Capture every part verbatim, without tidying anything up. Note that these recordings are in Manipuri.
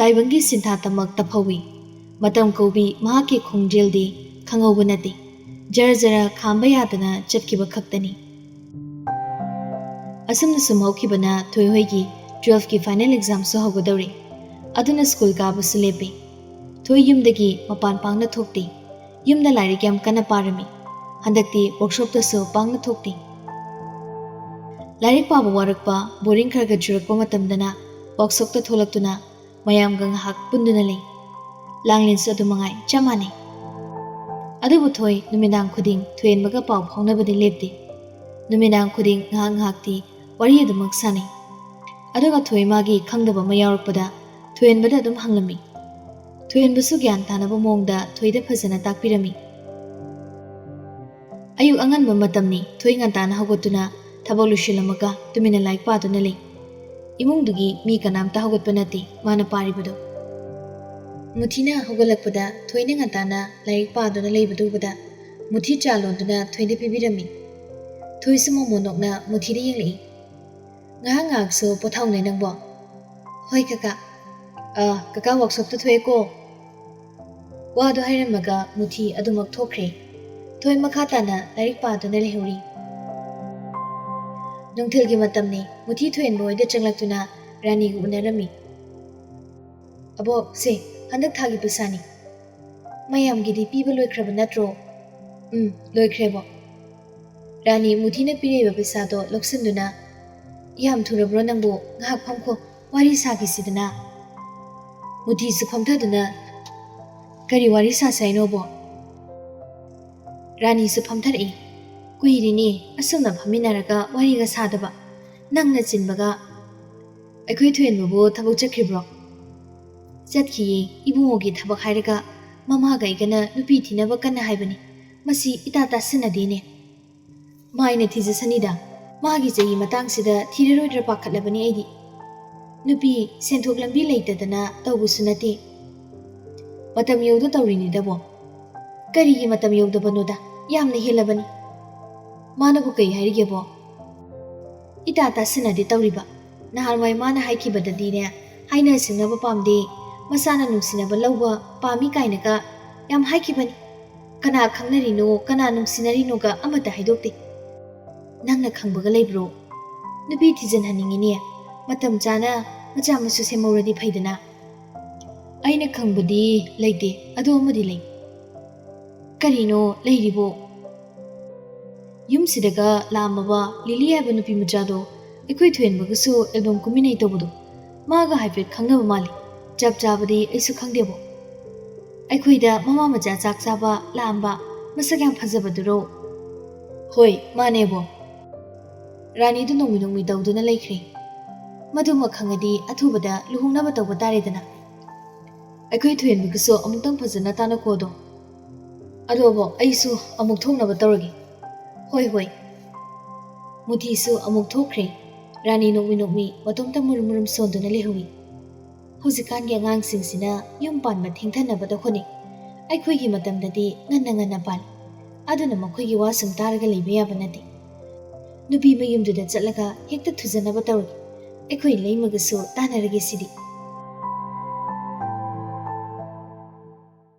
ꯇꯥꯏꯕꯪꯒꯤ ꯁꯤꯟꯊꯥ ꯇꯃꯛ ꯇꯞꯍꯧꯏ꯫ ꯃꯇꯝ ꯀꯧꯕꯤ ꯃꯍꯥꯛꯀꯤ ꯈꯣꯡꯖꯦꯜꯗꯤ ꯈꯪꯍꯧꯕ ꯅꯠꯇꯦ꯫ ꯖꯔ ꯖꯔ ꯈꯥꯝꯕ ꯌꯥꯗꯅ ꯆꯠꯈꯤꯕ ꯈꯛꯇꯅꯤ꯫ ꯑꯁꯨꯝꯅ ꯁꯨꯝ ꯍꯧꯈꯤꯕꯅ ꯊꯣꯏꯍꯣꯏꯒꯤ twelfthꯀꯤ final examꯁꯨ ꯍꯧꯒꯗꯧꯔꯦ꯫ ꯑꯗꯨꯅ school ꯀꯥꯕꯁꯨ ꯂꯦꯞꯄꯦ꯫ ꯊꯣꯏ ꯌꯨꯝꯗꯒꯤ ꯃꯄꯥꯟ ꯄꯥꯡꯅ ꯊꯣꯛꯇꯦ꯫ ꯌꯨꯝꯗ ꯂꯥꯏꯔꯤꯛ ꯌꯥꯝ ꯀꯟꯅ ꯄꯥꯔꯝꯃꯤ꯫ ꯍꯟꯗꯛꯇꯤ workshopꯇꯁꯨ ꯄꯥꯡꯅ ꯊꯣꯛꯇꯦ꯫ ꯂꯥꯏꯔꯤꯛ ꯄꯥꯕ ꯋꯥꯔꯛꯄ, boring ꯈꯔ ꯈꯔ ꯆꯨꯔꯛꯄ ꯃꯇꯝꯗꯅ workshopꯇ ꯊꯣꯛꯂꯛꯇꯨꯅ ꯃꯌꯥꯝꯒ ꯉꯥꯏꯍꯥꯛ ꯄꯨꯟꯗꯨꯅ ꯂꯩ꯫ ꯂꯥꯡꯂꯦꯟꯁꯨ ꯑꯗꯨ ꯃꯉꯥꯏ ꯆꯞ ꯃꯥꯟꯅꯩ꯫ ꯑꯗꯨꯕꯨ ꯊꯣꯏ ꯅꯨꯃꯤꯗꯥꯡ ꯈꯨꯗꯤꯡ ꯊꯣꯏꯍꯦꯟꯕꯒ ꯄꯥꯎ ꯐꯥꯎꯅꯕꯗꯤ ꯂꯦꯞꯇꯦ꯫ ꯅꯨꯃꯤꯗꯥꯡ ꯈꯨꯗꯤꯡ ꯉꯥꯏꯍꯥꯛ ꯉꯥꯏꯍꯥꯛꯇꯤ ꯋꯥꯔꯤ ꯑꯗꯨꯃꯛ ꯁꯥꯟꯅꯩ꯫ ꯑꯗꯨꯒ ꯊꯣꯏ ꯃꯥꯒꯤ ꯈꯪꯗꯕ ꯑꯃ ꯌꯥꯎꯔꯛꯄꯗ ꯊꯣꯏꯍꯦꯟꯕꯗ ꯑꯗꯨꯝ ꯍꯪꯂꯝꯃꯤ꯫ ꯊꯣꯏꯍꯦꯟꯕꯁꯨ ꯒ꯭ꯌꯥꯟ ꯇꯥꯅꯕ ꯃꯑꯣꯡꯗ ꯊꯣꯏꯗ ꯐꯖꯅ ꯇꯥꯛꯄꯤꯔꯝꯃꯤ꯫ ꯑꯌꯨꯛ ꯑꯉꯟꯕ ꯃꯇꯝꯅꯤ꯫ ꯊꯣꯏ ꯉꯟꯇꯥꯅ ꯍꯧꯒꯠꯇꯨꯅ ꯊꯕꯛ ꯂꯣꯏꯁꯤꯜꯂꯝꯃꯒ ꯇꯨꯃꯤꯟꯅ ꯂꯥꯏꯔꯤꯛ ꯄꯥꯗꯨꯅ ꯂꯩ꯫ ꯏꯃꯨꯡꯗꯨꯒꯤ ꯃꯤ ꯀꯅꯥꯝꯇ ꯍꯧꯒꯠꯄ ꯅꯠꯇꯦ ꯃꯥꯅ ꯄꯥꯔꯤꯕꯗꯨ꯫ ꯃꯨꯊꯤꯅ ꯍꯧꯒꯠꯂꯛꯄꯗ ꯊꯣꯏꯅ ꯉꯟꯇꯥꯅ ꯂꯥꯏꯔꯤꯛ ꯄꯥꯗꯨꯅ ꯂꯩꯕꯗꯨ ꯎꯕꯗ ꯃꯨꯊꯤ ꯆꯥ ꯂꯣꯟꯗꯨꯅ ꯊꯣꯏꯗ ꯄꯤꯕꯤꯔꯝꯃꯤ꯫ ꯊꯣꯏꯁꯨ ꯃꯣꯃꯣꯟ ꯅꯣꯛꯅ ꯃꯨꯊꯤꯗ ꯌꯦꯡꯂꯛꯏ꯫ "ꯉꯥꯏꯍꯥꯛ ꯉꯥꯏꯍꯥꯛꯁꯨ ꯄꯣꯊꯥꯎꯅꯦ ꯅꯪꯕꯣ꯫" "ꯍꯣꯏ ꯀꯀꯥ꯫" "ꯑ, ꯀꯀꯥ workshopꯇ ꯊꯣꯛꯑꯦꯀꯣ꯫" ꯋꯥꯗꯨ ꯍꯥꯏꯔꯝꯃꯒ ꯃꯨꯊꯤ ꯑꯗꯨꯃꯛ ꯊꯣꯛꯈ꯭ꯔꯦ꯫ ꯊꯣꯏ ꯃꯈꯥ ꯇꯥꯅ ꯂꯥꯏꯔꯤꯛ ꯄꯥꯗꯨꯅ ꯂꯩꯍꯧꯔꯤ꯫ ꯅꯨꯡꯊꯤꯜꯒꯤ ꯃꯇꯝꯅꯤ꯫ ꯃꯨꯊꯤ ꯊꯣꯏꯍꯦꯟꯕ ꯍꯣꯏꯗ ꯆꯪꯂꯛꯇꯨꯅ ꯔꯥꯅꯤꯒ ꯎꯅꯔꯝꯃꯤ꯫ "ꯑꯕꯣꯛ, ꯁꯦ, ꯍꯟꯗꯛ ꯊꯥꯒꯤ ꯄꯩꯁꯥꯅꯤ꯫ ꯃꯌꯥꯝꯒꯤꯗꯤ ꯄꯤꯕ ꯂꯣꯏꯈ꯭ꯔꯕ ꯅꯠꯇ꯭ꯔꯣ?" "ꯎꯝ, ꯂꯣꯏꯈ꯭ꯔꯦ, ꯑꯕꯣꯛ꯫" ꯔꯥꯅꯤ ꯃꯨꯊꯤꯅ ꯄꯤꯔꯛꯏꯕ ꯄꯩꯁꯥꯗꯣ ꯂꯧꯁꯤꯟꯗꯨꯅ, "ꯌꯥꯝ ꯊꯨꯔꯕ꯭ꯔꯣ ꯅꯪꯕꯨ? ꯉꯥꯏꯍꯥꯛ ꯐꯝꯈꯣ, ꯋꯥꯔꯤ ꯁꯥꯈꯤꯁꯤꯗꯅ꯫" ꯃꯨꯊꯤꯁꯨ ꯐꯝꯊꯗꯨꯅ, "ꯀꯔꯤ ꯋꯥꯔꯤ ꯁꯥꯁꯦ ꯍꯥꯏꯅꯣꯕꯣ?" ꯔꯥꯅꯤꯁꯨ ꯐꯝꯊꯔꯛꯏ꯫ "ꯀꯨꯏꯔꯤꯅꯦ ꯑꯁꯨꯝꯅ ꯐꯝꯃꯤꯟꯅꯔꯒ ꯋꯥꯔꯤꯒ ꯁꯥꯗꯕ꯫ ꯅꯪꯅ ꯆꯤꯟꯕꯒ꯫ ꯑꯩꯈꯣꯏ ꯊꯣꯏꯍꯦꯟꯕꯕꯨ ꯊꯕꯛ ꯆꯠꯈ꯭ꯔꯤꯕ꯭ꯔꯣ?" "ꯆꯠꯈꯤꯌꯦ꯫ ꯏꯕꯨꯡꯉꯣꯒꯤ ꯊꯕꯛ ꯍꯥꯏꯔꯒ ꯃꯃꯥꯒ ꯑꯩꯒꯅ ꯅꯨꯄꯤ ꯊꯤꯅꯕ ꯀꯟꯅ ꯍꯥꯏꯕꯅꯤ꯫ ꯃꯁꯤ ꯏꯇꯥ ꯇꯥꯁꯤꯟꯅꯗꯦꯅꯦ꯫ ꯃꯥ ꯑꯩꯅ ꯊꯤꯖꯁꯅꯤꯗ꯫ ꯃꯥꯒꯤ ꯆꯍꯤ ꯃꯇꯥꯡꯁꯤꯗ ꯊꯤꯔꯔꯣꯏꯗ꯭ꯔꯥ ꯄꯥꯈꯠꯂꯕꯅꯤ ꯑꯩꯗꯤ꯫ ꯅꯨꯄꯤ ꯁꯦꯟꯊꯣꯛ ꯂꯝꯕꯤ ꯂꯩꯇꯗꯅ ꯇꯧꯕꯁꯨ ꯅꯠꯇꯦ꯫ ꯃꯇꯝ ꯌꯧꯗ ꯇꯧꯔꯤꯅꯤꯗꯕꯣ꯫" "ꯀꯔꯤꯒꯤ ꯃꯇꯝ ꯌꯧꯗꯕꯅꯣꯗ? ꯌꯥꯝꯅ ꯍꯦꯜꯂꯕꯅꯤ꯫" "ꯃꯥꯅꯕꯨ ꯀꯩ ꯍꯥꯏꯔꯤꯒꯦꯕꯣ?" "ꯏꯇꯥ ꯇꯥꯁꯤꯟꯅꯗꯦ ꯇꯧꯔꯤꯕ꯫ ꯅꯍꯥꯟꯋꯥꯏ ꯃꯥꯅ ꯍꯥꯏꯈꯤꯕꯗꯗꯤꯅꯦ, ꯑꯩꯅ ꯁꯤꯡꯅꯕ ꯄꯥꯝꯗꯦ, ꯃꯁꯥꯅ ꯅꯨꯡꯁꯤꯅꯕ ꯂꯧꯕ ꯄꯥꯝꯃꯤ ꯀꯥꯏꯅꯒ ꯌꯥꯝ ꯍꯥꯏꯈꯤꯕꯅꯤ꯫ ꯀꯅꯥ ꯈꯪꯅꯔꯤꯅꯣ, ꯀꯅꯥ ꯅꯨꯡꯁꯤꯅꯔꯤꯅꯣꯒ ꯑꯃꯠꯇ ꯍꯥꯏꯗꯣꯛꯇꯦ꯫ ꯅꯪꯅ ꯈꯪꯕꯒ ꯂꯩꯕ꯭ꯔꯣ? ꯅꯨꯄꯤ ꯊꯤꯖꯤꯟꯍꯟꯅꯤꯡꯉꯤꯅꯦ꯫ ꯃꯇꯝ ꯆꯥꯅ ꯃꯆꯥ ꯃꯁꯨ ꯁꯦꯝꯍꯧꯔꯗꯤ ꯐꯩꯗꯅ꯫ ꯑꯩꯅ ꯈꯪꯕꯗꯤ ꯂꯩꯇꯦ, ꯑꯗꯣ ꯑꯃꯗꯤ ꯂꯩ꯫ ꯀꯔꯤꯅꯣ ꯂꯩꯔꯤꯕꯣ? ꯌꯨꯝꯁꯤꯗꯒ ꯂꯥꯛꯑꯝꯃꯕ ꯂꯤꯂꯤ ꯍꯥꯏꯕ ꯅꯨꯄꯤ ꯃꯆꯥꯗꯣ, ꯑꯩꯈꯣꯏ ꯊꯣꯏꯍꯦꯟꯕꯒꯁꯨ ꯑꯦꯜꯕꯝ ꯀꯨꯝꯃꯤꯟꯅꯩ ꯇꯧꯕꯗꯣ, ꯃꯥꯒ ꯍꯥꯏꯐꯦꯠ ꯈꯪꯅꯕ ꯃꯥꯜꯂꯤ꯫ ꯆꯞ ꯆꯥꯕꯗꯤ ꯑꯩꯁꯨ ꯈꯪꯗꯦꯕꯣ꯫ ꯑꯩꯈꯣꯏꯗ ꯃꯃꯥ ꯃꯆꯥ ꯆꯥꯛ ꯆꯥꯕ ꯂꯥꯛꯑꯝꯕ, ꯃꯁꯛ ꯌꯥꯝ ꯐꯖꯕꯗꯨꯔꯣ? ꯍꯣꯏ, ꯃꯥꯅꯦꯕꯣ꯫ ꯔꯥꯅꯤꯗꯨ ꯅꯣꯡꯃꯤ ꯅꯣꯡꯃꯤ ꯇꯧꯗꯨꯅ ꯂꯩꯈ꯭ꯔꯦ꯫ ꯃꯗꯨꯃ ꯈꯪꯉꯗꯤ ꯑꯊꯨꯕꯗ ꯂꯨꯍꯣꯡꯅꯕ ꯇꯧꯕ ꯇꯥꯔꯦꯗꯅ꯫ ꯑꯩꯈꯣꯏ ꯊꯣꯏꯍꯦꯟꯕꯒꯁꯨ ꯑꯃꯨꯛꯇꯪ ꯐꯖꯅ ꯇꯥꯟꯅꯈꯣꯗꯣ꯫ ꯑꯗꯣꯕꯣ, ꯑꯩꯁꯨ ꯑꯃꯨꯛ ꯊꯣꯛꯅꯕ ꯇꯧꯔꯒꯦ꯫ ꯍꯣꯏ, ꯍꯣꯏ꯫ ꯃꯨꯊꯤꯁꯨ ꯑꯃꯨꯛ ꯊꯣꯛꯈ꯭ꯔꯦ꯫ ꯔꯥꯅꯤ ꯅꯣꯛꯃꯤ ꯅꯣꯛꯃꯤ ꯃꯇꯣꯝꯇ ꯃꯨꯔꯨꯝ ꯃꯨꯔꯨꯝ ꯁꯣꯟꯗꯨꯅ ꯂꯩꯍꯧꯏ꯫ ꯍꯧꯖꯤꯛꯀꯥꯟꯒꯤ ꯑꯉꯥꯡꯁꯤꯡꯁꯤꯅ ꯌꯨꯝ ꯄꯥꯟꯕ ꯊꯦꯡꯊꯅꯕꯗ ꯍꯣꯠꯅꯩ꯫ ꯑꯩꯈꯣꯏꯒꯤ ꯃꯇꯝꯗꯗꯤ ꯉꯟꯅ ꯉꯟꯅ ꯄꯥꯜꯂꯤ꯫ ꯑꯗꯨꯅ ꯃꯈꯣꯏꯒꯤ ꯋꯥ ꯁꯨꯝ ꯇꯥꯔꯒ ꯂꯩꯕ ꯌꯥꯕ ꯅꯠꯇꯦ꯫ ꯅꯨꯄꯤ ꯃꯌꯨꯝꯗꯨꯗ ꯆꯠꯂꯒ ꯍꯦꯛꯇ ꯊꯨꯖꯅꯕ ꯇꯧꯔꯒꯦ꯫ ꯑꯩꯈꯣꯏ ꯂꯩꯃꯒꯁꯨ ꯇꯥꯟꯅꯔꯒꯦ ꯁꯤꯗꯤ꯫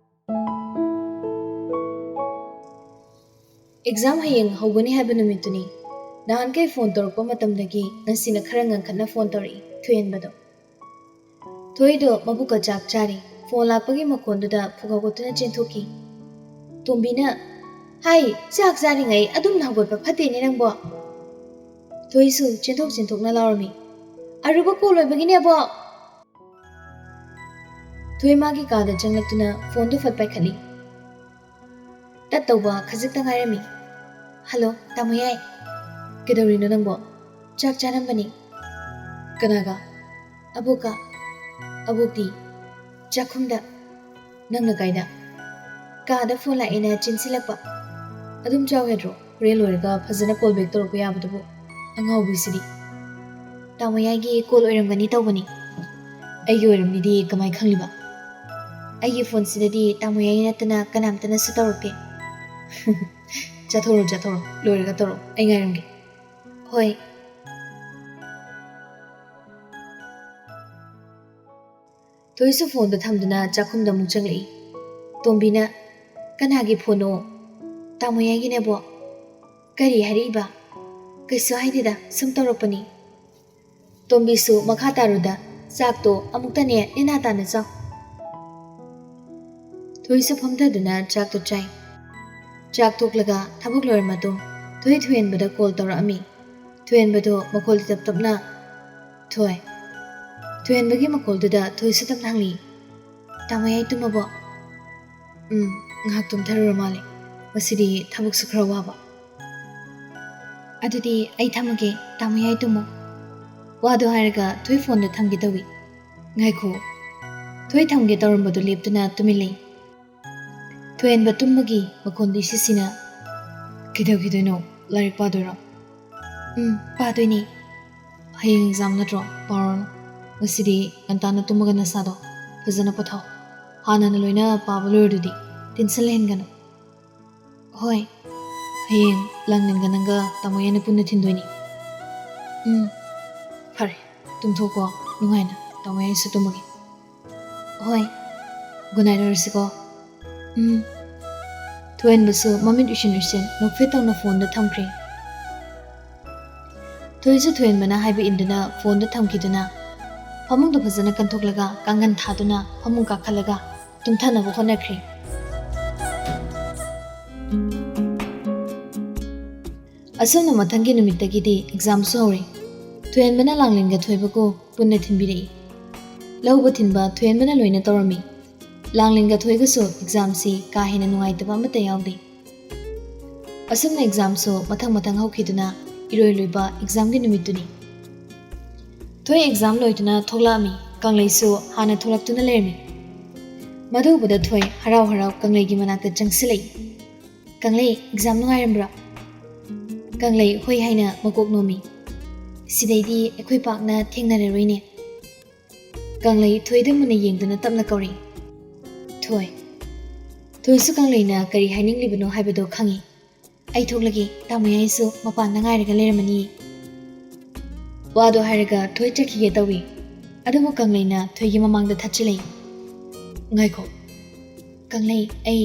ꯑꯦꯛꯖꯥꯝ ꯍꯌꯦꯡ ꯍꯧꯒꯅꯤ ꯍꯥꯏꯕ ꯅꯨꯃꯤꯠꯇꯨꯅꯤ꯫ ꯅꯍꯥꯟꯈꯩ ꯐꯣꯟ ꯇꯧꯔꯛꯄ ꯃꯇꯝꯗꯒꯤ ꯉꯁꯤꯅ ꯈꯔ ꯉꯟꯈꯠꯅ ꯐꯣꯟ ꯇꯧꯔꯛꯏ ꯊꯣꯏꯍꯦꯟꯕꯗꯣ꯫ ꯊꯣꯏꯗꯣ ꯃꯕꯨꯛꯀ ꯆꯥꯛ ꯆꯥꯔꯤ꯫ ꯐꯣꯟ ꯂꯥꯛꯄꯒꯤ ꯃꯈꯣꯟꯗꯨꯗ ꯐꯨꯛ ꯍꯧꯒꯠꯇꯨꯅ ꯆꯦꯟꯊꯣꯛꯈꯤ꯫ ꯇꯣꯝꯕꯤꯅ, "ꯍꯥꯏ, ꯆꯥꯛ ꯆꯥꯔꯤꯉꯩ ꯑꯗꯨꯝꯅ ꯍꯧꯒꯠꯄ ꯐꯠꯇꯦꯅꯦ ꯅꯪꯕꯣ"꯫ ꯊꯣꯏꯁꯨ ꯆꯦꯟꯊꯣꯛ ꯆꯦꯟꯊꯣꯛꯅ ꯂꯥꯎꯔꯝꯃꯤ, "ꯑꯔꯨꯕ ꯀꯣꯜ ꯑꯣꯏꯕꯒꯤꯅꯦꯕꯣ"꯫ ꯊꯣꯏ ꯃꯥꯒꯤ ꯀꯥꯗ ꯆꯪꯂꯛꯇꯨꯅ ꯐꯣꯟꯗꯨ ꯐꯠ ꯄꯥꯏꯈꯠꯂꯤ꯫ ꯇꯠ ꯇꯧꯕ ꯈꯖꯤꯛꯇ ꯉꯥꯏꯔꯝꯃꯤ꯫ "ꯍꯜꯂꯣ, ꯇꯥꯃꯣ ꯌꯥꯏ꯫ ꯀꯩꯗꯧꯔꯤꯅꯣ ꯅꯪꯕꯣ?" "ꯆꯥꯛ ꯆꯥꯔꯝꯕꯅꯤ"꯫ "ꯀꯅꯥꯒ?" "ꯑꯕꯣꯛꯀ"꯫ "ꯑꯕꯣꯛꯇꯤ?" "ꯆꯥꯛꯈꯨꯝꯗ"꯫ "ꯅꯪꯅ ꯀꯥꯏꯗ?" "ꯀꯥꯗ ꯐꯣꯟ ꯂꯥꯛꯑꯦꯅ ꯆꯦꯟꯁꯤꯜꯂꯛꯄ"꯫ "ꯑꯗꯨꯝ ꯆꯥꯎ ꯌꯥꯗ꯭ꯔꯣ? ꯍꯣꯔꯦꯟ ꯂꯣꯏꯔꯒ ꯐꯖꯅ ꯀꯣꯜ ꯕꯦꯛ ꯇꯧꯔꯛꯄ ꯌꯥꯕꯗꯨꯕꯨ"꯫ ꯑꯉꯥꯎꯕꯤꯁꯤꯗꯤ꯫ "ꯇꯥꯃꯣ ꯌꯥꯏꯒꯤ ꯀꯣꯜ ꯑꯣꯏꯔꯝꯒꯅꯤ ꯇꯧꯕꯅꯤ"꯫ "ꯑꯩꯒꯤ ꯑꯣꯏꯔꯝꯅꯤꯗꯤ ꯀꯃꯥꯏ ꯈꯪꯂꯤꯕ?" "ꯑꯩꯒꯤ ꯐꯣꯟꯁꯤꯗꯗꯤ ꯇꯥꯃꯣ ꯌꯥꯏ ꯅꯠꯇꯅ ꯀꯅꯥꯝꯇꯅꯁꯨ ꯇꯧꯔꯛꯇꯦ"꯫ "ꯆꯠꯊꯣꯔꯣ, ꯆꯠꯊꯣꯔꯣ, ꯂꯣꯏꯔꯒ ꯇꯧꯔꯛꯑꯣ, ꯑꯩ ꯉꯥꯏꯔꯝꯒꯦ"꯫ "ꯍꯣꯏ"꯫ ꯊꯣꯏꯁꯨ ꯐꯣꯟꯗꯣ ꯊꯝꯗꯨꯅ ꯆꯥꯛꯈꯨꯝꯗ ꯑꯃꯨꯛ ꯆꯪꯂꯛꯏ꯫ ꯇꯣꯝꯕꯤꯅ, "ꯀꯅꯥꯒꯤ ꯐꯣꯟꯅꯣ?" "ꯇꯥꯃꯣ ꯌꯥꯏꯒꯤꯅꯦꯕꯣ꯫" "ꯀꯔꯤ ꯍꯥꯏꯔꯛꯏꯕ?" "ꯀꯩꯁꯨ ꯍꯥꯏꯗꯦꯗ, ꯁꯨꯝ ꯇꯧꯔꯛꯄꯅꯤ꯫" ꯇꯣꯝꯕꯤꯁꯨ ꯃꯈꯥ ꯇꯥꯔꯨꯗ, ꯆꯥꯛꯇꯣ ꯑꯃꯨꯛꯇꯅꯦ ꯅꯦꯅꯥ ꯇꯥꯅ ꯆꯥꯎ꯫ ꯊꯣꯏꯁꯨ ꯐꯝꯊꯗꯨꯅ ꯆꯥꯛꯇꯣ ꯆꯥꯏ꯫ ꯆꯥꯛ ꯇꯣꯛꯂꯒ ꯊꯕꯛ ꯂꯣꯏꯔ ꯃꯇꯨꯡ ꯊꯣꯏ ꯊꯣꯏꯍꯦꯟꯕꯗ ꯀꯣꯜ ꯇꯧꯔꯛꯑꯝꯃꯤ꯫ ꯊꯣꯏꯍꯦꯟꯕꯗꯣ ꯃꯈꯣꯜ ꯇꯞ ꯇꯞꯅ, "ꯊꯣꯏ꯫" ꯊꯣꯏꯍꯦꯟꯕꯒꯤ ꯃꯈꯣꯜꯗꯨꯗ ꯊꯣꯏꯁꯨ ꯇꯞꯅ ꯍꯪꯉꯤ, "ꯇꯥꯃꯣ ꯌꯥꯏ ꯇꯨꯝꯃꯕꯣ?" "ꯎꯝ, ꯉꯥꯏꯍꯥꯛ ꯇꯨꯝꯊꯔꯨꯔ ꯃꯥꯜꯂꯦ꯫ ꯉꯁꯤꯗꯤ ꯊꯕꯛꯁꯨ ꯈꯔ ꯋꯥꯕ꯫" "ꯑꯗꯨꯗꯤ ꯑꯩ ꯊꯝꯃꯒꯦ, ꯇꯥꯃꯣ ꯌꯥꯏ ꯇꯨꯝꯃꯣ꯫" ꯋꯥꯗꯣ ꯍꯥꯏꯔꯒ ꯊꯣꯏ ꯐꯣꯟꯗꯣ ꯊꯝꯒꯦ ꯇꯧꯏ꯫ "ꯉꯥꯏꯈꯣ꯫" ꯊꯣꯏ ꯊꯝꯒꯦ ꯇꯧꯔꯝꯕꯗꯣ ꯂꯦꯞꯇꯨꯅ ꯇꯨꯃꯤꯟ ꯂꯩ꯫ ꯊꯣꯏꯍꯦꯟꯕ ꯇꯨꯝꯕꯒꯤ ꯃꯈꯣꯟꯗꯨ ꯏꯁꯤ ꯁꯤꯅ, "ꯀꯩꯗꯧꯈꯤꯗꯣꯏꯅꯣ? ꯂꯥꯏꯔꯤꯛ ꯄꯥꯗꯣꯏꯔꯣ?" "ꯎꯝ, ꯄꯥꯗꯣꯏꯅꯦ꯫" "ꯍꯌꯦꯡ ꯑꯦꯛꯖꯥꯝ ꯅꯠꯇ꯭ꯔꯣ? ꯄꯥꯔꯨꯔꯅꯨ꯫ ꯉꯁꯤꯗꯤ ꯉꯟꯇꯥꯅ ꯇꯨꯝꯃꯒ ꯅꯁꯥꯗꯣ ꯐꯖꯅ ꯄꯣꯊꯥꯎ꯫ ꯍꯥꯟꯅꯅ ꯂꯣꯏꯅ ꯄꯥꯕ ꯂꯣꯏꯔꯗꯨꯗꯤ, ꯇꯦꯟꯁꯟ ꯂꯩꯍꯟꯒꯅꯨ꯫" "ꯍꯣꯏ꯫" "ꯍꯌꯦꯡ ꯂꯥꯡꯂꯦꯟꯒ ꯅꯪꯒ ꯇꯥꯃꯣ ꯌꯥꯏꯅ ꯄꯨꯟꯅ ꯊꯤꯟꯗꯣꯏꯅꯤ꯫" "ꯎꯝ, ꯐꯔꯦ꯫ ꯇꯨꯝꯊꯣꯛꯀꯣ ꯅꯨꯡꯉꯥꯏꯅ꯫ ꯇꯥꯃꯣ ꯌꯥꯏꯁꯨ ꯇꯨꯝꯃꯒꯦ꯫" "ꯍꯣꯏ꯫ Good night ꯑꯣꯏꯔꯁꯤꯀꯣ꯫" "ꯎꯝ꯫" ꯊꯣꯏꯍꯦꯟꯕꯁꯨ ꯃꯃꯤꯠ ꯎꯏꯁꯤꯟ ꯎꯏꯁꯤꯟ ꯅꯣꯛꯐꯦꯠ ꯇꯧꯅ ꯐꯣꯟꯗꯣ ꯊꯝꯈ꯭ꯔꯦ꯫ ꯊꯣꯏꯁꯨ ꯊꯣꯏꯍꯦꯟꯕꯅ ꯍꯥꯏꯕ ꯏꯟꯗꯨꯅ ꯐꯣꯟꯗꯣ ꯊꯝꯈꯤꯗꯨꯅ ꯐꯃꯨꯡꯗꯣ ꯐꯖꯅ ꯀꯟꯊꯣꯛꯂꯒ ꯀꯥꯡꯒꯟ ꯊꯥꯗꯨꯅ ꯐꯃꯨꯡ ꯀꯥꯈꯠꯂꯒ ꯇꯨꯝꯊꯅꯕ ꯍꯣꯠꯅꯈ꯭ꯔꯦ꯫ ꯑꯁꯨꯝꯅ ꯃꯊꯪꯒꯤ ꯅꯨꯃꯤꯠꯇꯒꯤꯗꯤ ꯑꯦꯛꯖꯥꯝꯁꯨ ꯍꯧꯔꯦ꯫ ꯊꯣꯏꯍꯦꯟꯕꯅ ꯂꯥꯡꯂꯦꯟꯒ ꯊꯣꯏꯕꯒ ꯄꯨꯟꯅ ꯊꯤꯟꯕꯤꯔꯛꯏ꯫ ꯂꯧꯕ ꯊꯤꯟꯕ ꯊꯣꯏꯍꯦꯟꯕꯅ ꯂꯣꯏꯅ ꯇꯧꯔꯝꯃꯤ꯫ ꯂꯥꯡꯂꯦꯟꯒ ꯊꯣꯏꯒꯁꯨ ꯑꯦꯛꯖꯥꯝꯁꯤ ꯀꯥ ꯍꯦꯟꯅ ꯅꯨꯡꯉꯥꯏꯇꯕ ꯑꯃꯠꯇ ꯌꯥꯎꯗꯦ꯫ ꯑꯁꯨꯝꯅ ꯑꯦꯛꯖꯥꯝꯁꯨ ꯃꯊꯪ ꯃꯊꯪ ꯍꯧꯈꯤꯗꯨꯅ ꯏꯔꯣꯏ ꯂꯣꯏꯕ ꯑꯦꯛꯖꯥꯝꯒꯤ ꯅꯨꯃꯤꯠꯇꯨꯅꯤ꯫ ꯊꯣꯏ ꯑꯦꯛꯖꯥꯝ ꯂꯣꯏꯗꯨꯅ ꯊꯣꯛꯂꯛꯑꯝꯃꯤ꯫ ꯀꯪꯂꯩꯁꯨ ꯍꯥꯟꯅ ꯊꯣꯛꯂꯛꯇꯨꯅ ꯂꯩꯔꯝꯃꯤ꯫ ꯃꯗꯨ ꯎꯕꯗ ꯊꯣꯏ ꯍꯔꯥꯎ ꯍꯔꯥꯎ ꯀꯪꯂꯩꯒꯤ ꯃꯅꯥꯛꯇ ꯆꯪꯁꯤꯜꯂꯛꯏ꯫ "ꯀꯪꯂꯩ, ꯑꯦꯛꯖꯥꯝ ꯅꯨꯡꯉꯥꯏꯔꯝꯕ꯭ꯔꯥ?" ꯀꯪꯂꯩ ꯍꯣꯏ ꯍꯥꯏꯅ ꯃꯀꯣꯛ ꯅꯣꯝꯃꯤ꯫ "ꯁꯤꯗꯩꯗꯤ ꯑꯩꯈꯣꯏ ꯄꯥꯛꯅ ꯊꯦꯡꯅꯔꯔꯣꯏꯅꯦ꯫" ꯀꯪꯂꯩ ꯊꯣꯏꯗ ꯃꯨꯟꯅ ꯌꯦꯡꯗꯨꯅ ꯇꯞꯅ ꯀꯧꯔꯛꯏ, "ꯊꯣꯏ꯫" ꯊꯣꯏꯁꯨ ꯀꯪꯂꯩꯅ ꯀꯔꯤ ꯍꯥꯏꯅꯤꯡꯂꯤꯕꯅꯣ ꯍꯥꯏꯕꯗꯣ ꯈꯪꯏ꯫ "ꯑꯩ ꯊꯣꯛꯂꯒꯦ, ꯇꯥꯃꯣ ꯌꯥꯏꯁꯨ ꯃꯄꯥꯟꯗ ꯉꯥꯏꯔꯒ ꯂꯩꯔꯝꯃꯅꯤ꯫" ꯋꯥꯗꯣ ꯍꯥꯏꯔꯒ ꯊꯣꯏ ꯆꯠꯈꯤꯒꯦ ꯇꯧꯏ꯫ ꯑꯗꯨꯕꯨ ꯀꯪꯂꯩꯅ ꯊꯣꯏꯒꯤ ꯃꯃꯥꯡꯗ ꯊꯠꯆꯤꯜꯂꯛꯏ꯫ "ꯉꯥꯏꯈꯣ, ꯀꯪꯂꯩ, ꯑꯩ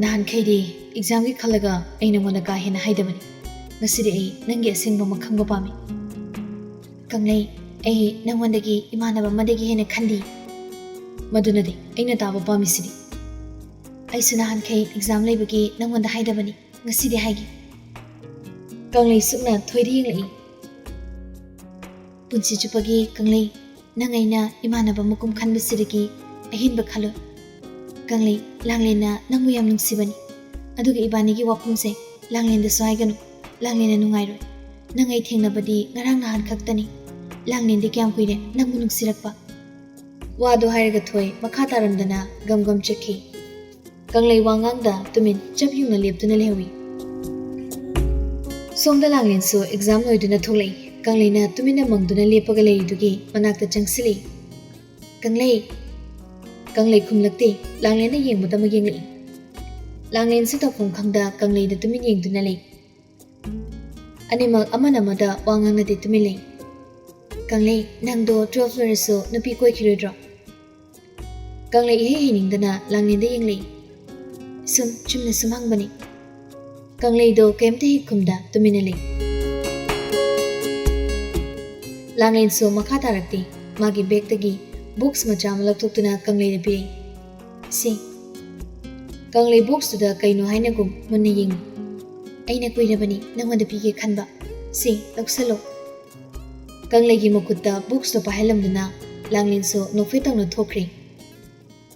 ꯅꯍꯥꯟꯈꯩꯗꯤ ꯑꯦꯛꯖꯥꯝꯒꯤ ꯈꯜꯂꯒ ꯑꯩ ꯅꯉꯣꯟꯗ ꯀꯥ ꯍꯦꯟꯅ ꯍꯥꯏꯗꯕꯅꯤ꯫ ꯉꯁꯤꯗꯤ ꯑꯩ ꯅꯪꯒꯤ ꯑꯁꯦꯡꯕ ꯑꯃ ꯈꯪꯕ ꯄꯥꯝꯃꯤ꯫ ꯀꯪꯂꯩ, ꯑꯩ ꯅꯉꯣꯟꯗꯒꯤ ꯏꯃꯥꯟꯅꯕ ꯑꯃꯗꯒꯤ ꯍꯦꯟꯅ ꯈꯟꯗꯤ꯫ ꯃꯗꯨꯅꯗꯤ ꯑꯩꯅ ꯇꯥꯕ ꯄꯥꯝꯃꯤꯁꯤꯗꯤ꯫ ꯑꯩꯁꯨ ꯅꯍꯥꯟꯈꯩ ꯑꯦꯛꯖꯥꯝ ꯂꯩꯕꯒꯤ ꯅꯉꯣꯟꯗ ꯍꯥꯏꯗꯕꯅꯤ, ꯉꯁꯤꯗꯤ ꯍꯥꯏꯒꯦ꯫" ꯀꯪꯂꯩ ꯁꯨꯛꯅ ꯊꯣꯏꯗ ꯌꯦꯡꯂꯛꯏ꯫ "ꯄꯨꯟꯁꯤ ꯆꯨꯞꯄꯒꯤ ꯀꯪꯂꯩ, ꯅꯪ ꯑꯩꯅ ꯏꯃꯥꯟꯅꯕ ꯃꯒꯨꯝ ꯈꯟꯕꯁꯤꯗꯒꯤ ꯑꯍꯦꯟꯕ ꯈꯜꯂꯣꯏ꯫ ꯀꯪꯂꯩ, ꯂꯥꯡꯂꯦꯟꯅ ꯅꯪꯕꯨ ꯌꯥꯝ ꯅꯨꯡꯁꯤꯕꯅꯤ꯫ ꯑꯗꯨꯒ ꯏꯕꯥꯅꯤꯒꯤ ꯋꯥꯐꯝꯁꯦ ꯂꯥꯡꯂꯦꯟꯗꯁꯨ ꯍꯥꯏꯒꯅꯨ꯫ ꯂꯥꯡꯂꯦꯟꯅ ꯅꯨꯡꯉꯥꯏꯔꯣꯏ꯫ ꯅꯪ ꯑꯩ ꯊꯦꯡꯅꯕꯗꯤ ꯉꯔꯥꯡ ꯅꯍꯥꯟ ꯈꯛꯇꯅꯤ꯫ ꯂꯥꯡꯂꯦꯟꯗꯤ ꯀꯌꯥꯝ ꯀꯨꯏꯔꯦ ꯅꯪꯕꯨ ꯅꯨꯡꯁꯤꯔꯛꯄ?" ꯋꯥꯗꯨ ꯍꯥꯏꯔꯒ ꯊꯣꯏ ꯃꯈꯥ ꯇꯥꯔꯝꯗꯅ ꯒꯝ ꯒꯝ ꯆꯠꯈꯤ꯫ ꯀꯪꯂꯩ ꯋꯥꯉꯥꯡꯗ ꯇꯨꯃꯤꯟ ꯆꯞ ꯌꯨꯡꯅ ꯂꯦꯞꯇꯨꯅ ꯂꯩꯍꯧꯏ꯫ ꯁꯣꯝꯗ ꯂꯥꯡꯂꯦꯟꯁꯨ ꯑꯦꯛꯖꯥꯝ ꯂꯣꯏꯗꯨꯅ ꯊꯣꯛꯂꯛꯏ꯫ ꯀꯪꯂꯩꯅ ꯇꯨꯃꯤꯟꯅ ꯃꯪꯗꯨꯅ ꯂꯦꯞꯄꯒ ꯂꯩꯔꯤꯗꯨꯒꯤ ꯃꯅꯥꯛꯇ ꯆꯪꯁꯤꯜꯂꯛꯏ꯫ "ꯀꯪꯂꯩ!" ꯀꯪꯂꯩ ꯈꯨꯝꯂꯛꯇꯦ꯫ ꯂꯥꯡꯂꯦꯟꯅ ꯌꯦꯡꯕꯗ ꯑꯃꯨꯛ ꯌꯦꯡꯂꯛꯏ꯫ ꯂꯥꯡꯂꯦꯟꯁꯨ ꯇꯧꯐꯝ ꯈꯪꯗ ꯀꯪꯂꯩꯗ ꯇꯨꯃꯤꯟ ꯌꯦꯡꯗꯨꯅ ꯂꯩ꯫ ꯑꯅꯤꯃꯛ ꯑꯃꯅ ꯑꯃꯗ ꯋꯥ ꯉꯥꯡꯅꯗꯦ, ꯇꯨꯃꯤꯟ ꯂꯩ꯫ "ꯀꯪꯂꯩ, ꯅꯪꯗꯣ ꯇꯨꯋꯦꯜꯐ ꯂꯣꯏꯔꯁꯨ ꯅꯨꯄꯤ ꯀꯣꯏꯈꯤꯔꯣꯏꯗ꯭ꯔꯣ?" ꯀꯪꯂꯩ ꯏꯍꯩ ꯍꯩꯅꯤꯡꯗꯅ ꯂꯥꯡꯂꯦꯟꯗ ꯌꯦꯡꯂꯛꯏ꯫ "ꯁꯨꯝ ꯆꯨꯝꯅ ꯁꯨꯝ ꯍꯪꯕꯅꯤ꯫" ꯀꯪꯂꯩꯗꯣ ꯀꯩꯝꯇ ꯍꯦꯛ ꯈꯨꯝꯗ ꯇꯨꯃꯤꯟꯅ ꯂꯩ꯫ ꯂꯥꯡꯂꯦꯟꯁꯨ ꯃꯈꯥ ꯇꯥꯔꯛꯇꯦ꯫ ꯃꯥꯒꯤ ꯕꯦꯒꯇꯒꯤ ꯕꯣꯛꯁ ꯃꯆꯥ ꯑꯃ ꯂꯧꯊꯣꯛꯇꯨꯅ ꯀꯪꯂꯩꯗ ꯄꯤꯔꯛꯏ꯫ "ꯁꯤ꯫" ꯀꯪꯂꯩ ꯕꯣꯛꯁꯇꯨꯗ ꯀꯩꯅꯣ ꯍꯥꯏꯅꯒꯨꯝ ꯃꯨꯟꯅ ꯌꯦꯡꯏ꯫ "ꯑꯩꯅ ꯀꯨꯏꯔꯕꯅꯤ ꯅꯉꯣꯟꯗ ꯄꯤꯒꯦ ꯈꯟꯕ꯫ ꯁꯤ, ꯂꯧꯁꯜꯂꯣ꯫" ꯀꯪꯂꯩꯒꯤ ꯃꯈꯨꯠꯇ ꯕꯣꯛꯁꯇꯣ ꯄꯥꯏꯍꯜꯂꯝꯗꯨꯅ ꯂꯥꯡꯂꯦꯟꯁꯨ ꯅꯣꯛꯐꯦꯠ ꯇꯧꯅ ꯊꯣꯛꯈ꯭ꯔꯦ꯫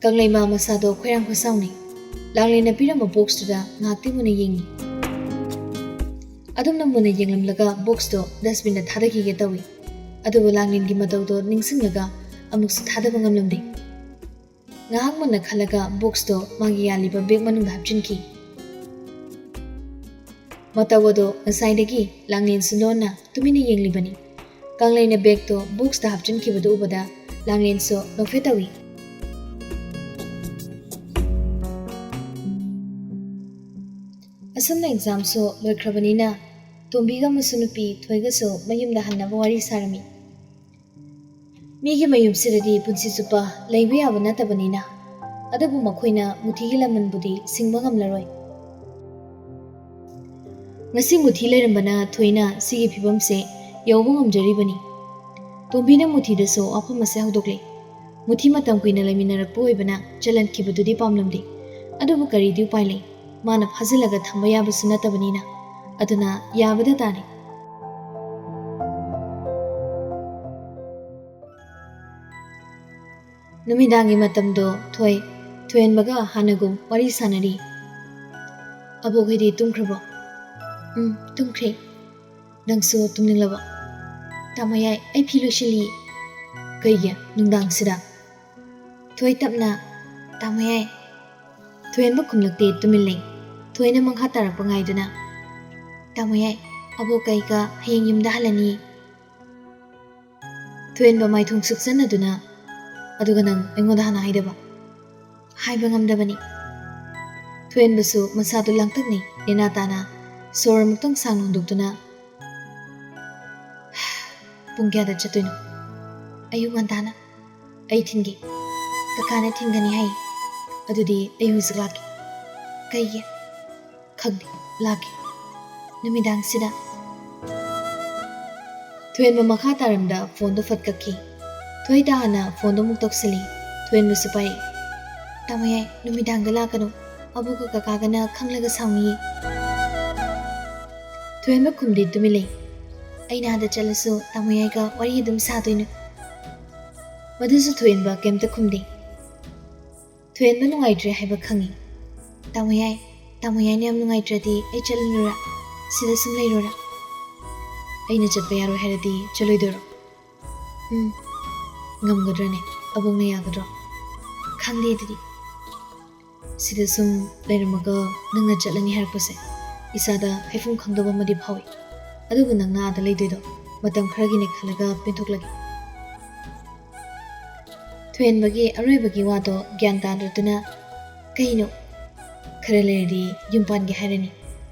ꯀꯪꯂꯩꯃ ꯃꯁꯥꯗꯣ ꯈꯣꯏꯔꯥꯡ ꯈꯣꯏꯁꯥꯎꯅꯩ꯫ ꯂꯥꯡꯂꯦꯟꯅ ꯄꯤꯔꯝꯕ ꯕꯣꯛꯁꯇꯨꯗ ꯉꯥꯏꯍꯥꯛꯇꯤ ꯃꯨꯟꯅ ꯌꯦꯡꯉꯤ꯫ ꯑꯗꯨꯝꯅ ꯃꯨꯟꯅ ꯌꯦꯡꯂꯝꯂꯒ ꯕꯣꯛꯁꯇꯣ ꯗꯁꯕꯤꯟꯗ ꯊꯥꯗꯈꯤꯒꯦ ꯇꯧꯏ꯫ ꯑꯗꯨꯕꯨ ꯂꯥꯡꯂꯦꯟꯒꯤ ꯃꯇꯧꯗꯣ ꯅꯤꯡꯁꯤꯡꯂꯒ ꯑꯃꯨꯛꯁꯨ ꯊꯥꯗꯕ ꯉꯝꯂꯝꯗꯦ꯫ ꯉꯥꯏꯍꯥꯛ ꯃꯨꯟꯅ ꯈꯜꯂꯒ ꯕꯣꯛꯁꯇꯣ ꯃꯥꯒꯤ ꯌꯥꯜꯂꯤꯕ ꯕꯦꯒ ꯃꯅꯨꯡꯗ ꯍꯥꯞꯆꯤꯟꯈꯤ꯫ ꯃꯇꯧ ꯑꯗꯣ ꯉꯁꯥꯏꯗꯒꯤ ꯂꯥꯡꯂꯦꯟꯁꯨ ꯂꯣꯟꯅ ꯇꯨꯃꯤꯟꯅ ꯌꯦꯡꯂꯤꯕꯅꯤ꯫ ꯀꯪꯂꯩꯅ ꯕꯦꯒꯇꯣ ꯕꯣꯛꯁꯇ ꯍꯥꯞꯆꯤꯟꯈꯤꯕꯗꯨ ꯎꯕꯗ ꯂꯥꯡꯂꯦꯟꯁꯨ ꯅꯣꯛꯐꯦꯠ ꯇꯧꯏ꯫ ꯑꯁꯨꯝꯅ ꯑꯦꯛꯖꯥꯝꯁꯨ ꯂꯣꯏꯈ꯭ꯔꯕꯅꯤꯅ ꯇꯣꯝꯕꯤꯒ ꯃꯁꯨ ꯅꯨꯄꯤ ꯊꯣꯏꯒꯁꯨ ꯃꯌꯨꯝꯗ ꯍꯟꯅꯕ ꯋꯥꯔꯤ ꯁꯥꯔꯝꯃꯤ꯫ ꯃꯤꯒꯤ ꯃꯌꯨꯝꯁꯤꯗꯗꯤ ꯄꯨꯟꯁꯤ ꯆꯨꯞꯄ ꯂꯩꯕ ꯌꯥꯕ ꯅꯠꯇꯕꯅꯤꯅ, ꯑꯗꯨꯕꯨ ꯃꯈꯣꯏꯅ ꯃꯨꯊꯤꯒꯤ ꯂꯃꯟꯕꯨꯗꯤ ꯁꯤꯡꯕ ꯉꯝꯂꯔꯣꯏ꯫ ꯉꯁꯤ ꯃꯨꯊꯤ ꯂꯩꯔꯝꯕꯅ ꯊꯣꯏꯅ ꯁꯤꯒꯤ ꯐꯤꯕꯝꯁꯦ ꯌꯧꯕ ꯉꯝꯖꯔꯤꯕꯅꯤ꯫ ꯇꯣꯝꯕꯤꯅ ꯃꯨꯊꯤꯗꯁꯨ ꯋꯥꯐꯝ ꯑꯁꯦ ꯍꯧꯗꯣꯛꯂꯦ꯫ ꯃꯨꯊꯤ ꯃꯇꯝ ꯀꯨꯏꯅ ꯂꯩꯃꯤꯟꯅꯔꯛꯄ ꯑꯣꯏꯕꯅ ꯆꯜꯍꯟꯈꯤꯕꯗꯨꯗꯤ ꯄꯥꯝꯂꯝꯗꯦ꯫ ꯑꯗꯨꯕꯨ ꯀꯔꯤꯗꯤ ꯎꯄꯥꯏ ꯂꯩ? ꯃꯥꯅ ꯐꯥꯖꯤꯜꯂꯒ ꯊꯝꯕ ꯌꯥꯕꯁꯨ ꯅꯠꯇꯕꯅꯤꯅ꯫ ꯑꯗꯨꯅ ꯌꯥꯕꯗ ꯇꯥꯔꯦ꯫ ꯅꯨꯃꯤꯗꯥꯡꯒꯤ ꯃꯇꯝꯗꯣ ꯊꯣꯏ, ꯊꯣꯏꯍꯟꯕꯒ ꯍꯥꯟꯅꯒꯨꯝ ꯋꯥꯔꯤ ꯁꯥꯟꯅꯔꯤ꯫ "ꯑꯕꯣꯛꯍꯣꯏꯗꯤ ꯇꯨꯝꯈ꯭ꯔꯕꯣ?" "ꯎꯝ, ꯇꯨꯝꯈ꯭ꯔꯦ꯫ ꯅꯪꯁꯨ ꯇꯨꯝꯅꯤꯡꯂꯕꯣ?" "ꯇꯥꯃꯣꯌꯥꯏ, ꯑꯩ ꯐꯤ ꯂꯣꯏꯁꯤꯜꯂꯤ꯫" "ꯀꯩꯒꯤ ꯅꯨꯡꯗꯥꯡꯁꯤꯗ?" ꯊꯣꯏ ꯇꯞꯅ, "ꯇꯥꯃꯣꯌꯥꯏ꯫" ꯊꯣꯏꯍꯟꯕ ꯈꯨꯝꯂꯛꯇꯦ, ꯇꯨꯃꯤꯟ ꯂꯩ꯫ ꯊꯣꯏꯅ ꯃꯈꯥ ꯇꯥꯔꯛꯄ ꯉꯥꯏꯗꯨꯅ, "ꯇꯥꯃꯣꯌꯥꯏ, ꯑꯕꯣꯛ ꯀꯩꯒ ꯍꯌꯦꯡ ꯌꯨꯝꯗ ꯍꯜꯂꯅꯤ꯫" ꯊꯣꯏꯍꯟꯕ ꯃꯥꯏꯊꯣꯡ ꯁꯨꯛꯆꯟꯅꯗꯨꯅ, "ꯑꯗꯨꯒ ꯅꯪ ꯑꯩꯉꯣꯟꯗ ꯍꯥꯟꯅ ꯍꯥꯏꯗꯕ?" "ꯍꯥꯏꯕ ꯉꯝꯗꯕꯅꯤ꯫" ꯊꯣꯏꯍꯟꯕꯁꯨ ꯃꯁꯥꯗꯨ ꯂꯥꯡꯇꯛꯅꯩ꯫ ꯅꯦꯅꯥ ꯇꯥꯅ ꯁꯣꯔ ꯑꯃꯨꯛꯇꯪ ꯁꯥꯡꯅ ꯍꯣꯟꯗꯣꯛꯇꯨꯅ, "ꯄꯨꯡ ꯀꯌꯥꯗ ꯆꯠꯇꯣꯏꯅꯣ?" "ꯑꯌꯨꯛ ꯉꯟꯇꯥꯅ꯫" "ꯑꯩ ꯊꯤꯟꯒꯦ꯫" "ꯀꯀꯥꯅ ꯊꯤꯟꯒꯅꯤ ꯍꯥꯏ꯫" "ꯑꯗꯨꯗꯤ ꯑꯩ ꯍꯧꯖꯤꯛ ꯂꯥꯛꯀꯦ꯫" "ꯀꯩꯒꯤ?" "ꯈꯪꯗꯦ, ꯂꯥꯛꯀꯦ꯫ ꯅꯨꯃꯤꯗꯥꯡꯁꯤꯗ꯫" ꯊꯣꯏꯍꯟꯕ ꯃꯈꯥ ꯇꯥꯔꯝꯗ ꯐꯣꯟꯗꯣ ꯐꯠ ꯀꯛꯈꯤ꯫ ꯊꯣꯏ ꯇꯥꯍꯟꯅ ꯐꯣꯟꯗꯣ ꯑꯃꯨꯛ ꯇꯧꯁꯤꯜꯂꯤ꯫ ꯊꯣꯏꯍꯟꯕꯁꯨ ꯄꯥꯏꯔꯛꯏ꯫ "ꯇꯥꯃꯣꯌꯥꯏ, ꯅꯨꯃꯤꯗꯥꯡꯗ ꯂꯥꯛꯀꯅꯨ꯫ ꯑꯕꯣꯛꯀ ꯀꯀꯥꯒꯅ ꯈꯪꯂꯒ ꯁꯥꯎꯅꯤꯌꯦ꯫" ꯊꯣꯏꯍꯟꯕ ꯈꯨꯝꯗꯦ, ꯇꯨꯃꯤꯟ ꯂꯩ꯫ "ꯑꯩꯅ ꯑꯥꯗ ꯆꯠꯂꯁꯨ ꯇꯥꯃꯣꯌꯥꯏꯒ ꯋꯥꯔꯤ ꯑꯗꯨꯝ ꯁꯥꯗꯣꯏꯅꯦ꯫" ꯃꯗꯨꯁꯨ ꯊꯣꯏꯍꯟꯕ ꯀꯩꯝꯇ ꯈꯨꯝꯗꯦ꯫ ꯊꯣꯏꯍꯟꯕ ꯅꯨꯡꯉꯥꯏꯇ꯭ꯔꯦ ꯍꯥꯏꯕ ꯈꯪꯉꯤ꯫ "ꯇꯥꯃꯣꯌꯥꯏ, ꯇꯥꯃꯣꯌꯥꯏꯅ ꯌꯥꯝ ꯅꯨꯡꯉꯥꯏꯇ꯭ꯔꯗꯤ ꯑꯩ ꯆꯠꯂꯂꯣꯏꯔꯥ? ꯁꯤꯗ ꯁꯨꯝ ꯂꯩꯔꯣꯔꯥ?" "ꯑꯩꯅ ꯆꯠꯄ ꯌꯥꯔꯣꯏ ꯍꯥꯏꯔꯗꯤ ꯆꯠꯂꯣꯏꯗꯣꯏꯔꯣ?" "ꯎꯝ, ꯉꯝꯒꯗ꯭ꯔꯅꯦ? ꯑꯕꯣꯛꯅ ꯌꯥꯒꯗ꯭ꯔꯣ?" "ꯈꯪꯗꯦ ꯑꯗꯨꯗꯤ꯫" "ꯁꯤꯗ ꯁꯨꯝ ꯂꯩꯔꯝꯃꯒ ꯅꯪꯅ ꯆꯠꯂꯅꯤ ꯍꯥꯏꯔꯛꯄꯁꯦ ꯏꯁꯥꯗ ꯍꯥꯏꯐꯝ ꯈꯪꯗꯕ ꯑꯃꯗꯤ ꯐꯥꯎꯏ꯫ ꯑꯗꯨꯕꯨ ꯅꯪꯅ ꯑꯥꯗ ꯂꯩꯗꯣꯏꯗꯣ ꯃꯇꯝ ꯈꯔꯒꯤꯅꯦ ꯈꯜꯂꯒ ꯄꯦꯟꯊꯣꯛꯂꯒꯦ꯫" ꯊꯣꯏꯍꯟꯕꯒꯤ ꯑꯔꯣꯏꯕꯒꯤ ꯋꯥꯗꯣ ꯒ꯭ꯌꯥꯟ ꯇꯥꯗ꯭ꯔꯗꯨꯅ, "ꯀꯩꯅꯣ?" "ꯈꯔ ꯂꯩꯔꯗꯤ ꯌꯨꯝ ꯄꯥꯟꯒꯦ ꯍꯥꯏꯔꯅꯤ꯫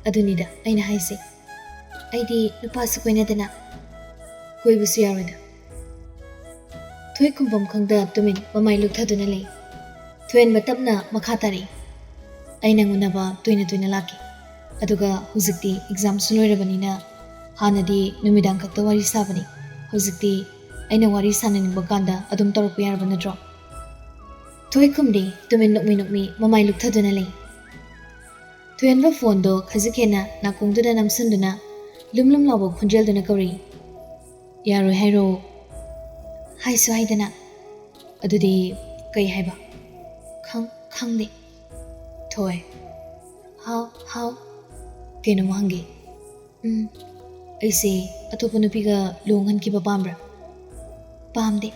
ꯑꯗꯨꯅꯤꯗ ꯑꯩꯅ ꯍꯥꯏꯁꯦ꯫ ꯑꯩꯗꯤ ꯅꯨꯄꯥꯁꯨ ꯀꯣꯏꯅꯗꯅ꯫" "ꯀꯣꯏꯕꯁꯨ ꯌꯥꯔꯣꯏꯗ꯫" ꯊꯣꯏ ꯈꯨꯝꯐꯝ ꯈꯪꯗ ꯇꯨꯃꯤꯟ ꯃꯃꯥꯏ ꯂꯨꯞꯊꯗꯨꯅ ꯂꯩ꯫ ꯊꯣꯏꯍꯟꯕ ꯇꯞꯅ ꯃꯈꯥ ꯇꯥꯔꯛꯏ꯫ "ꯑꯩ ꯅꯪ ꯎꯅꯕ ꯇꯣꯏꯅ ꯇꯣꯏꯅ ꯂꯥꯛꯀꯦ꯫ ꯑꯗꯨꯒ ꯍꯧꯖꯤꯛꯇꯤ ꯑꯦꯛꯖꯥꯝꯁꯨ ꯂꯣꯏꯔꯕꯅꯤꯅ ꯍꯥꯟꯅꯗꯤ ꯅꯨꯃꯤꯗꯥꯡ ꯈꯛꯇ ꯋꯥꯔꯤ ꯁꯥꯕꯅꯤ꯫ ꯍꯧꯖꯤꯛꯇꯤ ꯑꯩꯅ ꯋꯥꯔꯤ ꯁꯥꯟꯅꯅꯤꯡꯕ ꯀꯥꯟꯗ ꯑꯗꯨꯝ ꯇꯧꯔꯛꯄ ꯌꯥꯔꯕ ꯅꯠꯇ꯭ꯔꯣ?" ꯊꯣꯏ ꯈꯨꯝꯗꯦ, ꯇꯨꯃꯤꯟ ꯅꯣꯛꯃꯤ ꯅꯣꯛꯃꯤ ꯃꯃꯥꯏ ꯂꯨꯞꯊꯗꯨꯅ ꯂꯩ꯫ ꯊꯣꯏꯍꯟꯕ ꯐꯣꯟꯗꯣ ꯈꯖꯤꯛ ꯍꯦꯟꯅ ꯅꯥꯀꯣꯡꯗꯨꯗ ꯅꯝꯁꯤꯟꯗꯨꯅ ꯂꯨꯝ ꯂꯨꯝ ꯂꯥꯎꯕ ꯈꯣꯟꯖꯦꯜꯗꯨꯅ ꯀꯧꯔꯛꯏ꯫ "ꯌꯥꯔꯣꯏ ꯍꯥꯏꯔꯣ?" "ꯍꯥꯏꯁꯨ ꯍꯥꯏꯗꯅ꯫ ꯑꯗꯨꯗꯤ ꯀꯩ ꯍꯥꯏꯕ?" "ꯈꯪ-, ꯈꯪꯗꯦ꯫" "ꯊꯣꯏ꯫" "ꯍꯥꯎ, ꯍꯥꯎ?" "ꯀꯩꯅꯣꯝ ꯍꯪꯒꯦ꯫" "ꯎꯝ, ꯑꯩꯁꯦ ꯑꯇꯣꯞꯄ ꯅꯨꯄꯤꯒ ꯂꯨꯍꯣꯡꯍꯟꯈꯤꯕ ꯄꯥꯝꯕ꯭ꯔꯥ?" "ꯄꯥꯝꯗꯦ꯫"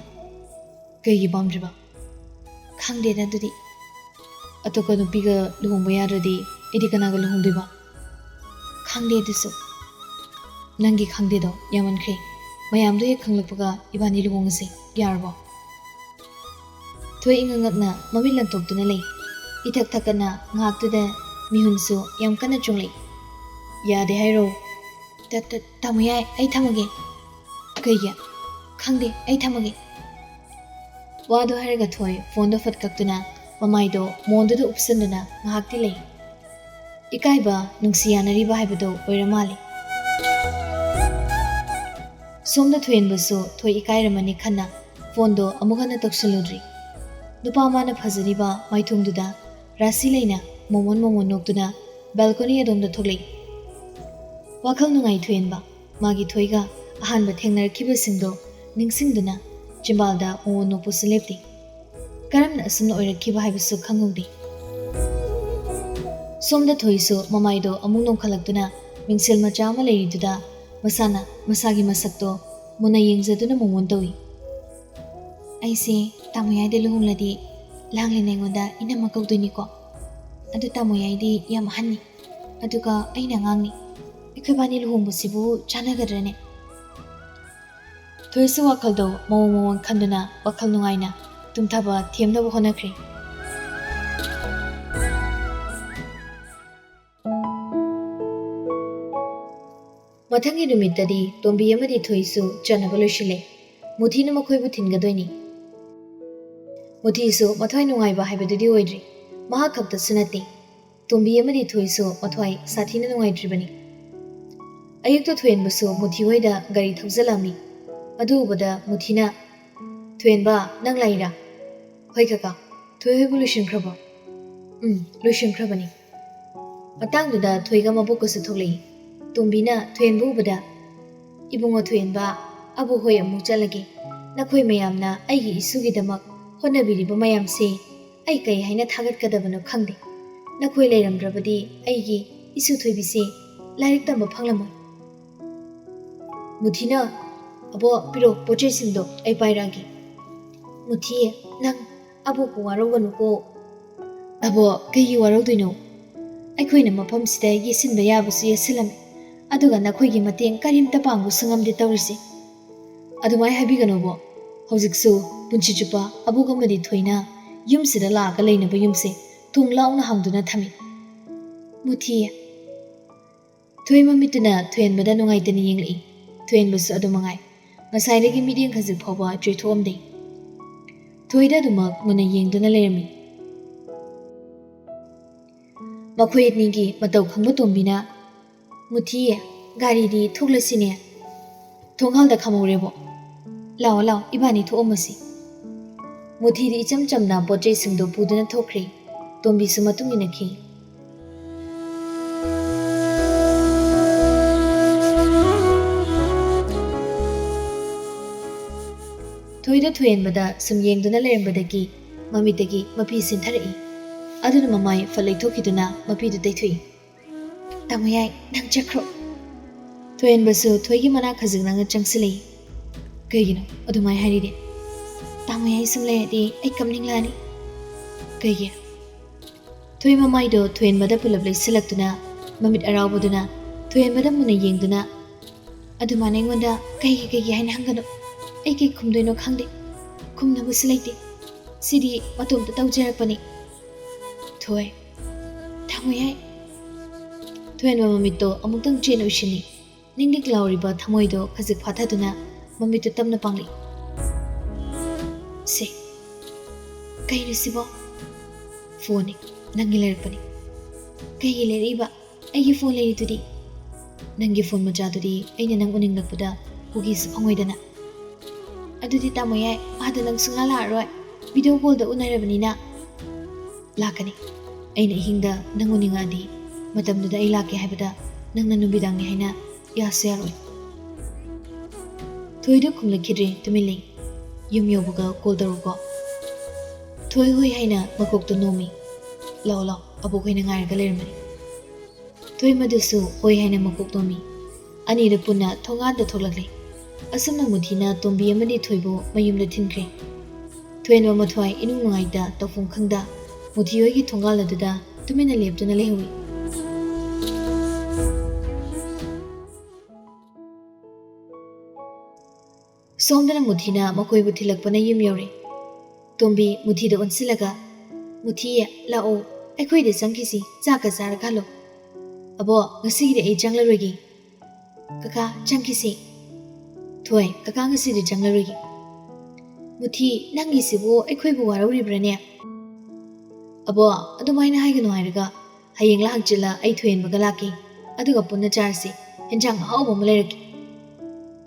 "ꯀꯩꯒꯤ ꯄꯥꯝꯗ꯭ꯔꯤꯕ?" "ꯈꯪꯗꯦꯗ ꯑꯗꯨꯗꯤ꯫ ꯑꯇꯣꯞꯄ ꯅꯨꯄꯤꯒ ꯂꯨꯍꯣꯡꯕ ꯌꯥꯗ꯭ꯔꯗꯤ ꯑꯩꯗꯤ ꯀꯅꯥꯒ ꯂꯨꯍꯣꯡꯗꯣꯏꯕ?" "ꯈꯪꯗꯦ ꯑꯗꯨꯁꯨ꯫" "ꯅꯪꯒꯤ ꯈꯪꯗꯦꯗꯣ ꯌꯥꯝꯃꯟꯈ꯭ꯔꯦ꯫ ꯃꯌꯥꯝꯗꯣ ꯍꯦꯛ ꯈꯪꯂꯛꯄꯒ ꯏꯕꯥꯅꯤ ꯂꯨꯍꯣꯡꯉꯁꯤ, ꯌꯥꯔꯕꯣ?" ꯊꯣꯏ ꯏꯉꯛ ꯉꯛꯅ ꯃꯃꯤꯠ ꯂꯪꯊꯣꯛꯇꯨꯅ ꯂꯩ꯫ ꯏꯊꯛ ꯊꯛꯀꯠꯅ ꯉꯥꯏꯍꯥꯛꯇꯨꯗ ꯃꯤꯍꯨꯟꯁꯨ ꯌꯥꯝ ꯀꯟꯅ ꯆꯣꯡꯂꯛꯏ꯫ "ꯌꯥꯗꯦ ꯍꯥꯏꯔꯣ?" "ꯇ-, ꯇ-, ꯇꯥꯃꯣ ꯌꯥꯏ, ꯑꯩ ꯊꯝꯃꯒꯦ꯫" "ꯀꯩꯒꯤ?" "ꯈꯪꯗꯦ, ꯑꯩ ꯊꯝꯃꯒꯦ꯫" ꯋꯥꯗꯣ ꯍꯥꯏꯔꯒ ꯊꯣꯏ ꯐꯣꯟꯗꯣ ꯐꯠ ꯀꯛꯇꯨꯅ ꯃꯃꯥꯏꯗꯣ ꯃꯣꯟꯗꯨꯗ ꯎꯞꯁꯟꯗꯨꯅ ꯉꯥꯏꯍꯥꯛꯇꯤ ꯂꯩ꯫ ꯏꯀꯥꯏꯕ, ꯅꯨꯡꯁꯤ ꯌꯥꯅꯔꯤꯕ ꯍꯥꯏꯕꯗꯣ ꯑꯣꯏꯔ ꯃꯥꯜꯂꯦ꯫ ꯁꯣꯝꯗ ꯊꯣꯏꯍꯟꯕꯁꯨ ꯊꯣꯏ ꯏꯀꯥꯏꯔꯝꯃꯅꯤ ꯈꯟꯅ ꯐꯣꯟꯗꯣ ꯑꯃꯨꯛ ꯍꯟꯅ ꯇꯧꯁꯤꯜꯂꯨꯗ꯭ꯔꯤ꯫ ꯅꯨꯄꯥ ꯃꯥꯅ ꯐꯖꯔꯤꯕ ꯃꯥꯏꯊꯣꯡꯗꯨꯗ ꯔꯥꯁꯤ ꯂꯩꯅ ꯃꯣꯃꯣꯟ ꯃꯣꯃꯣꯟ ꯅꯣꯛꯇꯨꯅ ꯕꯦꯜꯀꯣꯅꯤ ꯑꯗꯣꯝꯗ ꯊꯣꯛꯂꯛꯏ꯫ ꯋꯥꯈꯜ ꯅꯨꯡꯉꯥꯏ ꯊꯣꯏꯍꯟꯕ꯫ ꯃꯥꯒꯤ ꯊꯣꯏꯒ ꯑꯍꯥꯟꯕ ꯊꯦꯡꯅꯔꯛꯈꯤꯕꯁꯤꯡꯗꯣ ꯅꯤꯡꯁꯤꯡꯗꯨꯅ ꯆꯤꯝꯕꯥꯜꯗ ꯃꯣꯃꯣꯟ ꯅꯣꯛꯄꯁꯨ ꯂꯦꯞꯇꯦ꯫ ꯀꯔꯝꯅ ꯑꯁꯨꯝꯅ ꯑꯣꯏꯔꯛꯈꯤꯕ ꯍꯥꯏꯕꯁꯨ ꯈꯪꯍꯧꯗꯦ꯫ ꯁꯣꯝꯗ ꯊꯣꯏꯁꯨ ꯃꯃꯥꯏꯗꯣ ꯑꯃꯨꯛ ꯅꯣꯡꯈꯠꯂꯛꯇꯨꯅ ꯃꯤꯡꯁꯦꯜ ꯃꯆꯥ ꯑꯃ ꯂꯩꯔꯤꯗꯨꯗ ꯃꯁꯥꯅ ꯃꯁꯥꯒꯤ ꯃꯁꯛꯇꯣ ꯃꯨꯟꯅ ꯌꯦꯡꯖꯗꯨꯅ ꯃꯣꯃꯣꯟ ꯇꯧꯏ꯫ "ꯑꯩꯁꯦ ꯇꯥꯃꯣ ꯌꯥꯏꯗ ꯂꯨꯍꯣꯡꯂꯗꯤ ꯂꯥꯡꯂꯦꯅ ꯑꯩꯉꯣꯟꯗ ꯏꯅꯝꯃ ꯀꯧꯗꯣꯏꯅꯤꯀꯣ? ꯑꯗꯨ ꯇꯥꯃꯣ ꯌꯥꯏꯗꯤ ꯌꯥꯝ ꯑꯍꯟꯅꯤ, ꯑꯗꯨꯒ ꯑꯩꯅ ꯑꯉꯥꯡꯅꯤ꯫ ꯑꯩꯈꯣꯏꯕꯥꯅꯤ ꯂꯨꯍꯣꯡꯕꯁꯤꯕꯨ ꯆꯥꯟꯅꯒꯗ꯭ꯔꯅꯦ?" ꯊꯣꯏꯁꯨ ꯋꯥꯈꯜꯗꯣ ꯃꯑꯣꯡ ꯃꯑꯣꯡ ꯈꯟꯗꯨꯅ ꯋꯥꯈꯜ ꯅꯨꯡꯉꯥꯏꯅ ꯇꯨꯝꯊꯕ ꯊꯦꯝꯅꯕ ꯍꯣꯠꯅꯈ꯭ꯔꯦ꯫ ꯃꯊꯪꯒꯤ ꯅꯨꯃꯤꯠꯇꯗꯤ ꯇꯣꯝꯕꯤ ꯑꯃꯗꯤ ꯊꯣꯏꯁꯨ ꯆꯠꯅꯕ ꯂꯣꯏꯁꯤꯜꯂꯦ꯫ ꯃꯨꯊꯤꯅ ꯃꯈꯣꯏꯕꯨ ꯊꯤꯟꯒꯗꯣꯏꯅꯤ꯫ ꯃꯨꯊꯤꯁꯨ ꯃꯊ꯭ꯋꯥꯏ ꯅꯨꯡꯉꯥꯏꯕ ꯍꯥꯏꯕꯗꯨꯗꯤ ꯑꯣꯏꯗ꯭ꯔꯤ꯫ ꯃꯍꯥꯛ ꯈꯛꯇꯁꯨ ꯅꯠꯇꯦ, ꯇꯣꯝꯕꯤ ꯑꯃꯗꯤ ꯊꯣꯏꯁꯨ ꯃꯊ꯭ꯋꯥꯏ ꯁꯥꯊꯤꯅ ꯅꯨꯡꯉꯥꯏꯇ꯭ꯔꯤꯕꯅꯤ꯫ ꯑꯌꯨꯛꯇ ꯊꯣꯏꯍꯦꯟꯕꯁꯨ ꯃꯨꯊꯤ ꯍꯣꯏꯗ ꯒꯥꯔꯤ ꯊꯧꯖꯜꯂꯝꯃꯤ꯫ ꯑꯗꯨ ꯎꯕꯗ ꯃꯨꯊꯤꯅ, "ꯊꯣꯏꯍꯦꯟꯕ, ꯅꯪ ꯂꯥꯛꯏꯔꯥ?" "ꯍꯣꯏ ꯀꯀꯥ, ꯊꯣꯏ ꯍꯣꯏꯕꯨ ꯂꯣꯏꯁꯤꯟꯈ꯭ꯔꯕꯣ?" "ꯎꯝ, ꯂꯣꯏꯁꯤꯟꯈ꯭ꯔꯕꯅꯤ꯫" ꯃꯇꯥꯡꯗꯨꯗ ꯊꯣꯏꯒ ꯃꯕꯣꯛꯀꯁꯨ ꯊꯣꯛꯂꯛꯏ꯫ ꯇꯣꯝꯕꯤꯅ ꯊꯣꯏꯍꯦꯟꯕ ꯎꯕꯗ, "ꯏꯕꯨꯡꯉꯣ ꯊꯣꯏꯍꯦꯟꯕ, ꯑꯕꯣꯛ ꯍꯣꯏ ꯑꯃꯨꯛ ꯆꯠꯂꯒꯦ꯫ ꯅꯈꯣꯏ ꯃꯌꯥꯝꯅ ꯑꯩꯒꯤ ꯏꯁꯨꯒꯤꯗꯃꯛ ꯍꯣꯠꯅꯕꯤꯔꯤꯕ ꯃꯌꯥꯝꯁꯦ ꯑꯩ ꯀꯩ ꯍꯥꯏꯅ ꯊꯥꯒꯠꯀꯗꯕꯅꯣ ꯈꯪꯗꯦ꯫ ꯅꯈꯣꯏ ꯂꯩꯔꯝꯗ꯭ꯔꯕꯗꯤ ꯑꯩꯒꯤ ꯏꯁꯨ ꯊꯣꯏꯕꯤꯁꯦ ꯂꯥꯏꯔꯤꯛ ꯇꯝꯕ ꯐꯪꯂꯝꯃꯣꯏ꯫" ꯃꯨꯊꯤꯅ, "ꯑꯕꯣꯛ, ꯄꯤꯔꯣ, ꯄꯣꯠ ꯆꯩꯁꯤꯡꯗꯣ ꯑꯩ ꯄꯥꯏꯔꯛꯑꯒꯦ꯫" ꯃꯨꯊꯤ, "ꯅꯪ ꯑꯕꯣꯛꯄꯨ ꯋꯥꯔꯧꯒꯅꯨꯀꯣ꯫" "ꯑꯕꯣꯛ, ꯀꯩꯒꯤ ꯋꯥꯔꯧꯗꯣꯏꯅꯣ? ꯑꯩꯈꯣꯏꯅ ꯃꯐꯝꯁꯤꯗ ꯌꯦꯠꯁꯤꯟꯕ ꯌꯥꯕꯁꯨ ꯌꯦꯠꯁꯤꯜꯂꯝꯃꯤ, ꯑꯗꯨꯒ ꯅꯈꯣꯏꯒꯤ ꯃꯇꯦꯡ ꯀꯔꯤꯝꯇ ꯄꯥꯡꯕꯁꯨ ꯉꯝꯗꯦ ꯇꯧꯔꯤꯁꯦ꯫" "ꯑꯗꯨꯃꯥꯏꯅ ꯍꯥꯏꯕꯤꯒꯅꯨ, ꯑꯕꯣꯛ꯫ ꯍꯧꯖꯤꯛꯁꯨ ꯄꯨꯟꯁꯤ ꯆꯨꯞꯄ ꯑꯕꯣꯛ ꯑꯃꯗꯤ ꯊꯣꯏꯅ ꯌꯨꯝꯁꯤꯗ ꯂꯥꯛꯑꯒ ꯂꯩꯅꯕ ꯌꯨꯝꯁꯦ ꯊꯣꯡ ꯂꯥꯎꯅ ꯍꯥꯡꯗꯨꯅ ꯊꯝꯃꯤ꯫" ꯃꯨꯊꯤ, ꯊꯣꯏ ꯃꯃꯤꯠꯇꯨꯅ ꯊꯣꯏꯍꯦꯟꯕꯗ ꯅꯨꯡꯉꯥꯏꯇꯅ ꯌꯦꯡꯂꯛꯏ꯫ ꯊꯣꯏꯍꯦꯟꯕꯁꯨ ꯑꯗꯨ ꯃꯉꯥꯏ꯫ ꯉꯁꯥꯏꯗꯒꯤ ꯃꯤꯠꯌꯦꯡ ꯈꯖꯤꯛ ꯐꯥꯎꯕ ꯆꯣꯏꯊꯣꯛꯑꯝꯗꯦ꯫ ꯊꯣꯏꯗ ꯑꯗꯨꯃꯛ ꯃꯨꯟꯅ ꯌꯦꯡꯗꯨꯅ ꯂꯩꯔꯝꯃꯤ꯫ ꯃꯈꯣꯏ ꯑꯅꯤꯒꯤ ꯃꯇꯧ ꯈꯪꯕ ꯇꯣꯝꯕꯤꯅ, "ꯃꯨꯊꯤ, ꯒꯥꯔꯤꯗꯤ ꯊꯣꯛꯂꯁꯤꯅꯦ꯫ ꯊꯣꯡꯒꯥꯜꯗ ꯈꯥꯝꯍꯧꯔꯦꯕꯣ꯫ ꯂꯥꯛꯑꯣ, ꯂꯥꯛꯑꯣ, ꯏꯕꯥꯅꯤ ꯊꯣꯛꯑꯝꯃꯁꯤ꯫" ꯃꯨꯊꯤꯗꯤ ꯏꯆꯝ ꯆꯝꯅ ꯄꯣꯠ ꯆꯩꯁꯤꯡꯗꯣ ꯄꯨꯗꯨꯅ ꯊꯣꯛꯈ꯭ꯔꯦ꯫ ꯇꯣꯝꯕꯤꯁꯨ ꯃꯇꯨꯡ ꯏꯟꯅꯈꯤ꯫ ꯊꯣꯏꯗ ꯊꯣꯏꯍꯦꯟꯕꯗ ꯁꯨꯝ ꯌꯦꯡꯗꯨꯅ ꯂꯩꯔꯝꯕꯗꯒꯤ ꯃꯃꯤꯠꯇꯒꯤ ꯃꯄꯤ ꯆꯦꯟꯊꯔꯛꯏ꯫ ꯑꯗꯨꯅ ꯃꯃꯥꯏ ꯐꯠ ꯂꯩꯊꯣꯛꯈꯤꯗꯨꯅ ꯃꯄꯤꯗꯨ ꯇꯩꯊꯣꯛꯏ꯫ "ꯇꯥꯃꯣꯌꯥꯏ, ꯅꯪ ꯆꯠꯈ꯭ꯔꯣ꯫" ꯊꯣꯏꯍꯦꯟꯕꯁꯨ ꯊꯣꯏꯒꯤ ꯃꯅꯥꯛ ꯈꯖꯤꯛ ꯅꯛꯅ ꯆꯪꯁꯤꯜꯂꯛꯏ꯫ "ꯀꯩꯒꯤꯅꯣ ꯑꯗꯨꯃꯥꯏ ꯍꯥꯏꯔꯤꯗꯤ?" "ꯇꯥꯃꯣꯌꯥꯏ ꯁꯨꯝ ꯂꯩꯔꯗꯤ ꯑꯩ ꯀꯞꯅꯤꯡꯂꯛꯑꯅꯤ꯫" "ꯀꯩꯒꯤ?" ꯊꯣꯏ ꯃꯃꯥꯏꯗꯣ ꯊꯣꯏꯍꯦꯟꯕꯗ ꯄꯨꯂꯞ ꯂꯩꯁꯤꯜꯂꯛꯇꯨꯅ ꯃꯃꯤꯠ ꯑꯔꯥꯎꯕꯗꯨꯅ ꯊꯣꯏꯍꯦꯟꯕꯗ ꯃꯨꯟꯅ ꯌꯦꯡꯗꯨꯅ, "ꯑꯗꯨꯃꯥꯏꯅ ꯑꯩꯉꯣꯟꯗ ꯀꯩꯒꯤ ꯀꯩꯒꯤ ꯍꯥꯏꯅ ꯍꯪꯒꯅꯨ꯫ ꯑꯩ ꯀꯩ ꯈꯨꯝꯗꯣꯏꯅꯣ ꯈꯪꯗꯦ꯫ ꯈꯨꯝꯅꯕꯁꯨ ꯂꯩꯇꯦ꯫ ꯁꯤꯗꯤ ꯃꯇꯣꯝꯇ ꯇꯧꯖꯔꯛꯄꯅꯤ꯫" "ꯊꯣꯏ, ꯇꯥꯃꯣꯌꯥꯏ꯫" ꯊꯣꯏꯍꯦꯟꯕ ꯃꯃꯤꯠꯇꯣ ꯑꯃꯨꯛꯇꯪ ꯆꯦꯠꯅ ꯎꯏꯁꯤꯜꯂꯤ꯫ ꯅꯤꯡ ꯅꯤꯛ ꯂꯥꯎꯔꯤꯕ ꯊꯃꯣꯏꯗꯣ ꯈꯖꯤꯛ ꯐꯥꯊꯗꯨꯅ ꯃꯃꯤꯠꯇꯨ ꯇꯞꯅ ꯄꯥꯡꯂꯤ꯫ ꯁꯦ, ꯀꯩꯅꯣ ꯁꯤꯕꯣ? ꯐꯣꯟꯅꯤ, ꯅꯪꯒꯤ ꯂꯩꯔꯛꯄꯅꯤ꯫ ꯀꯩꯒꯤ ꯂꯩꯔꯛꯏꯕ? ꯑꯩꯒꯤ ꯐꯣꯟ ꯂꯩꯔꯤꯗꯨꯗꯤ? ꯅꯪꯒꯤ ꯐꯣꯟ ꯃꯆꯥꯗꯨꯗꯤ ꯑꯩꯅ ꯅꯪ ꯎꯅꯤꯡꯂꯛꯄꯗ ꯄꯨꯒꯦꯁꯨ ꯐꯪꯉꯣꯏꯗꯅ꯫ ꯑꯗꯨꯗꯤ ꯇꯥꯃꯣ ꯌꯥꯏ, ꯑꯥꯗ ꯅꯪ ꯁꯨꯡꯂꯥꯛ ꯂꯥꯛꯑꯔꯣꯏ꯫ ꯚꯤꯗꯤꯑꯣ ꯀꯣꯜꯗ ꯎꯅꯔꯕꯅꯤꯅ꯫ ꯂꯥꯛꯀꯅꯤ꯫ ꯑꯩꯅ ꯑꯍꯤꯡꯗ ꯅꯪ ꯎꯅꯤꯡꯉꯛꯑꯗꯤ, ꯃꯇꯝꯗꯨꯗ ꯑꯩ ꯂꯥꯛꯀꯦ ꯍꯥꯏꯕꯗ ꯅꯪꯅ ꯅꯨꯃꯤꯗꯥꯡꯅꯤ ꯍꯥꯏꯅ ꯌꯥꯁꯨ ꯌꯥꯔꯣꯏ꯫ ꯊꯣꯏꯗꯨ ꯈꯨꯝꯂꯛꯈꯤꯗ꯭ꯔꯦ, ꯇꯨꯃꯤꯟ ꯂꯩ꯫ ꯌꯨꯝ ꯌꯧꯕꯒ ꯀꯣꯜ ꯇꯧꯔꯛꯎꯀꯣ꯫ ꯊꯣꯏ ꯍꯣꯏ ꯍꯥꯏꯅ ꯃꯀꯣꯛꯇ ꯅꯣꯝꯃꯤ꯫ ꯂꯥꯛꯑꯣ, ꯂꯥꯛꯑꯣ, ꯑꯕꯣꯛ ꯍꯣꯏꯅ ꯉꯥꯏꯔꯒ ꯂꯩꯔꯝꯕꯅꯤ꯫ ꯊꯣꯏ ꯃꯗꯨꯁꯨ ꯍꯣꯏ ꯍꯥꯏꯅ ꯃꯀꯣꯛ ꯅꯣꯝꯃꯤ꯫ ꯑꯅꯤꯗꯨ ꯄꯨꯟꯅ ꯊꯣꯡꯒꯥꯟꯗ ꯊꯣꯛꯂꯛꯂꯦ꯫ ꯑꯁꯨꯝꯅ ꯃꯨꯊꯤꯅ ꯇꯣꯝꯕꯤ ꯑꯃꯗꯤ ꯊꯣꯏꯕꯨ ꯃꯌꯨꯝꯗ ꯊꯤꯟꯈ꯭ꯔꯦ꯫ ꯊꯣꯏꯅ ꯃꯊ꯭ꯋꯥꯏ ꯏꯅꯨꯡ ꯅꯨꯡꯉꯥꯏꯇ ꯇꯧꯐꯝ ꯈꯪꯗ ꯃꯨꯊꯤ ꯍꯣꯏꯒꯤ ꯊꯣꯡꯒꯥꯜ ꯑꯗꯨꯗ ꯇꯨꯃꯤꯟꯅ ꯂꯦꯞꯇꯨꯅ ꯂꯩꯍꯧꯏ꯫ ꯁꯣꯝꯗꯅ ꯃꯨꯊꯤꯅ ꯃꯈꯣꯏꯕꯨ ꯊꯤꯜꯂꯛꯄꯅ ꯌꯨꯝ ꯌꯧꯔꯦ꯫ ꯇꯣꯝꯕꯤ ꯃꯨꯊꯤꯗ ꯑꯣꯟꯁꯤꯜꯂꯒ, "ꯃꯨꯊꯤ, ꯂꯥꯛꯑꯣ, ꯑꯩꯈꯣꯏꯗ ꯆꯪꯈꯤꯁꯤ, ꯆꯥꯛꯀ ꯆꯥꯔꯒ ꯍꯜꯂꯣ꯫" "ꯑꯕꯣ, ꯉꯁꯤꯒꯤꯗꯤ ꯑꯩ ꯆꯪꯂꯔꯣꯏꯒꯦ꯫" "ꯀꯀꯥ, ꯆꯪꯈꯤꯁꯤ꯫" "ꯊꯣꯏ, ꯀꯀꯥ ꯉꯁꯤꯗꯤ ꯆꯪꯂꯔꯣꯏꯒꯦ꯫" "ꯃꯨꯊꯤ, ꯅꯪꯒꯤꯁꯤꯕꯨ ꯑꯩꯈꯣꯏꯕꯨ ꯋꯥꯔꯧꯔꯤꯕ꯭ꯔꯥꯅꯦ?" "ꯑꯕꯣ, ꯑꯗꯨꯃꯥꯏꯅ ꯍꯥꯏꯒꯅꯨ ꯍꯥꯏꯔꯒ, ꯍꯌꯦꯡꯂ ꯍꯪꯆꯤꯠꯂ ꯑꯩ ꯊꯣꯏꯍꯟꯕꯒ ꯂꯥꯛꯀꯦ, ꯑꯗꯨꯒ ꯄꯨꯟꯅ ꯆꯥꯔꯁꯤ, ꯍꯦꯟꯖꯥꯡ ꯑꯍꯥꯎꯕ ꯑꯃ ꯂꯩꯔꯛꯀꯦ꯫"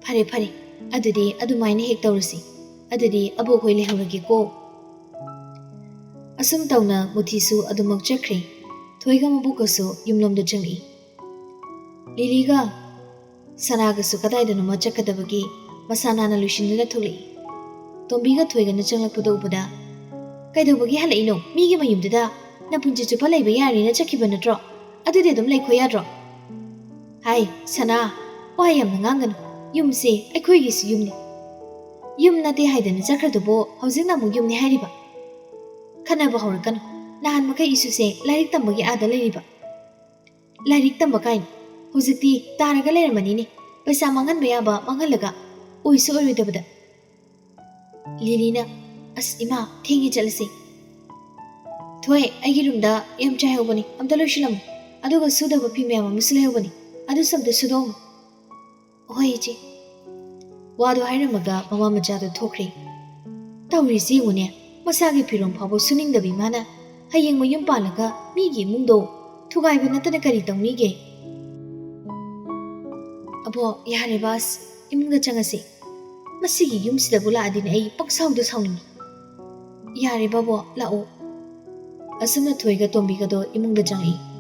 "ꯐꯔꯦ, ꯐꯔꯦ, ꯑꯗꯨꯗꯤ ꯑꯗꯨꯃꯥꯏꯅ ꯍꯦꯛ ꯇꯧꯔꯁꯤ꯫ ꯑꯗꯨꯗꯤ ꯑꯕꯣꯛ ꯍꯣꯏ ꯂꯩꯍꯧꯔꯒꯦꯀꯣ꯫" ꯑꯁꯨꯝ ꯇꯧꯅ ꯃꯨꯊꯤꯁꯨ ꯑꯗꯨꯃꯛ ꯆꯠꯈ꯭ꯔꯦ꯫ ꯊꯣꯏꯒ ꯃꯕꯣꯛꯀꯁꯨ ꯌꯨꯝꯂꯣꯝꯗ ꯆꯪꯂꯛꯏ꯫ ꯂꯤꯂꯤꯒ ꯁꯅꯥꯒꯁꯨ ꯀꯗꯥꯏꯗꯅꯣꯃ ꯆꯠꯀꯗꯕꯒꯤ ꯃꯁꯥ ꯅꯥꯟꯅ ꯂꯣꯏꯁꯤꯟꯗꯨꯅ ꯊꯣꯛꯂꯛꯏ꯫ ꯇꯣꯝꯕꯤꯒ ꯊꯣꯏꯒꯅ ꯆꯪꯂꯛꯄꯗꯨ ꯎꯕꯗ, "ꯀꯩꯗꯧꯕꯒꯤ ꯍꯜꯂꯛꯏꯅꯣ? ꯃꯤꯒꯤ ꯃꯌꯨꯝꯗꯨꯗ ꯅꯄꯨꯟꯁꯤ ꯆꯨꯞꯄ ꯂꯩꯕ ꯌꯥꯔꯅꯤꯅ ꯆꯠꯈꯤꯕ ꯅꯠꯇ꯭ꯔꯣ? ꯑꯗꯨꯗꯤ ꯑꯗꯨꯝ ꯂꯩꯈꯣ ꯌꯥꯗ꯭ꯔꯣ?" "ꯍꯥꯏ, ꯁꯅꯥ, ꯋꯥ ꯌꯥꯝꯅ ꯉꯥꯡꯒꯅꯨ꯫ ꯌꯨꯝꯁꯦ ꯑꯩꯈꯣꯏꯒꯤꯁꯨ ꯌꯨꯝꯅꯤ꯫ ꯌꯨꯝ ꯅꯠꯇꯦ ꯍꯥꯏꯗꯅ ꯆꯠꯈ꯭ꯔꯗꯨꯕꯨ ꯍꯧꯖꯤꯛꯅ ꯑꯃꯨꯛ ꯌꯨꯝꯅꯤ ꯍꯥꯏꯔꯤꯕ? ꯈꯠꯅꯕ ꯍꯧꯔꯛꯀꯅꯨ꯫ ꯅꯍꯥꯟ ꯃꯈꯩ ꯏꯁꯨꯁꯦ ꯂꯥꯏꯔꯤꯛ ꯇꯝꯕꯒꯤ ꯑꯥꯗ ꯂꯩꯔꯤꯕ꯫ ꯂꯥꯏꯔꯤꯛ ꯇꯝꯕ ꯀꯥꯏꯅ꯫ ꯍꯧꯖꯤꯛꯇꯤ ꯇꯥꯔꯒ ꯂꯩꯔꯝꯃꯅꯤꯅꯦ꯫ ꯄꯩꯁꯥ ꯃꯥꯡꯍꯟꯕ ꯌꯥꯕ ꯃꯥꯡꯍꯜꯂꯒ, ꯑꯣꯏꯁꯨ ꯑꯣꯏꯔꯣꯏꯗꯕꯗ꯫" ꯂꯤꯂꯤꯅ, "ꯑꯁ ꯏꯃꯥ, ꯊꯦꯡꯉꯦ, ꯆꯠꯂꯁꯤ꯫" "ꯊꯣꯏ, ꯑꯩꯒꯤ ꯔꯨꯝꯗ ꯌꯥꯝ ꯆꯥꯏꯍꯧꯕꯅꯤ, ꯑꯝꯇ ꯂꯣꯏꯁꯤꯜꯂꯝꯃꯨ꯫ ꯑꯗꯨꯒ ꯁꯨꯗꯕ ꯐꯤ ꯃꯌꯥꯝ ꯑꯃꯁꯨ ꯂꯩꯍꯧꯕꯅꯤ, ꯑꯗꯨꯁꯨ ꯑꯝꯇ ꯁꯨꯗꯣꯛꯑꯝꯃꯨ꯫" "ꯍꯣꯏ, ꯏꯆꯦ꯫" ꯋꯥꯗꯨ ꯍꯥꯏꯔꯝꯃꯒ ꯃꯃꯥ ꯃꯆꯥꯗꯨ ꯊꯣꯛꯈ꯭ꯔꯦ꯫ ꯇꯧꯔꯤꯁꯤ ꯌꯦꯡꯉꯨꯅꯦ, ꯃꯁꯥꯒꯤ ꯐꯤꯔꯣꯜ ꯐꯥꯎꯕ ꯁꯨꯅꯤꯡꯗꯕꯤ ꯃꯥꯅ ꯍꯌꯦꯡ ꯃꯌꯨꯝ ꯄꯥꯜꯂꯒ ꯃꯤꯒꯤ ꯏꯃꯨꯡꯗꯣ ꯊꯨꯒꯥꯏꯕ ꯅꯠꯇꯅ ꯀꯔꯤ ꯇꯧꯅꯤꯒꯦ? ꯑꯕꯣ, ꯌꯥꯔꯦ ꯕꯥꯁ, ꯏꯃꯨꯡꯗ ꯆꯪꯉꯁꯤ꯫ ꯃꯁꯤꯒꯤ ꯌꯨꯝꯁꯤꯗꯕꯨ ꯂꯥꯛꯑꯗꯤꯅꯦ ꯑꯩ ꯄꯪꯁꯥꯎꯗ ꯁꯥꯎꯅꯤꯡꯉꯤ꯫ ꯌꯥꯔꯦ ꯕꯥꯕꯣ, ꯂꯥꯛꯑꯣ꯫ ꯑꯁꯨꯝꯅ ꯊꯣꯏꯒ ꯇꯣꯝꯕꯤꯒꯗꯣ ꯏꯃꯨꯡꯗ ꯆꯪꯉꯛꯏ꯫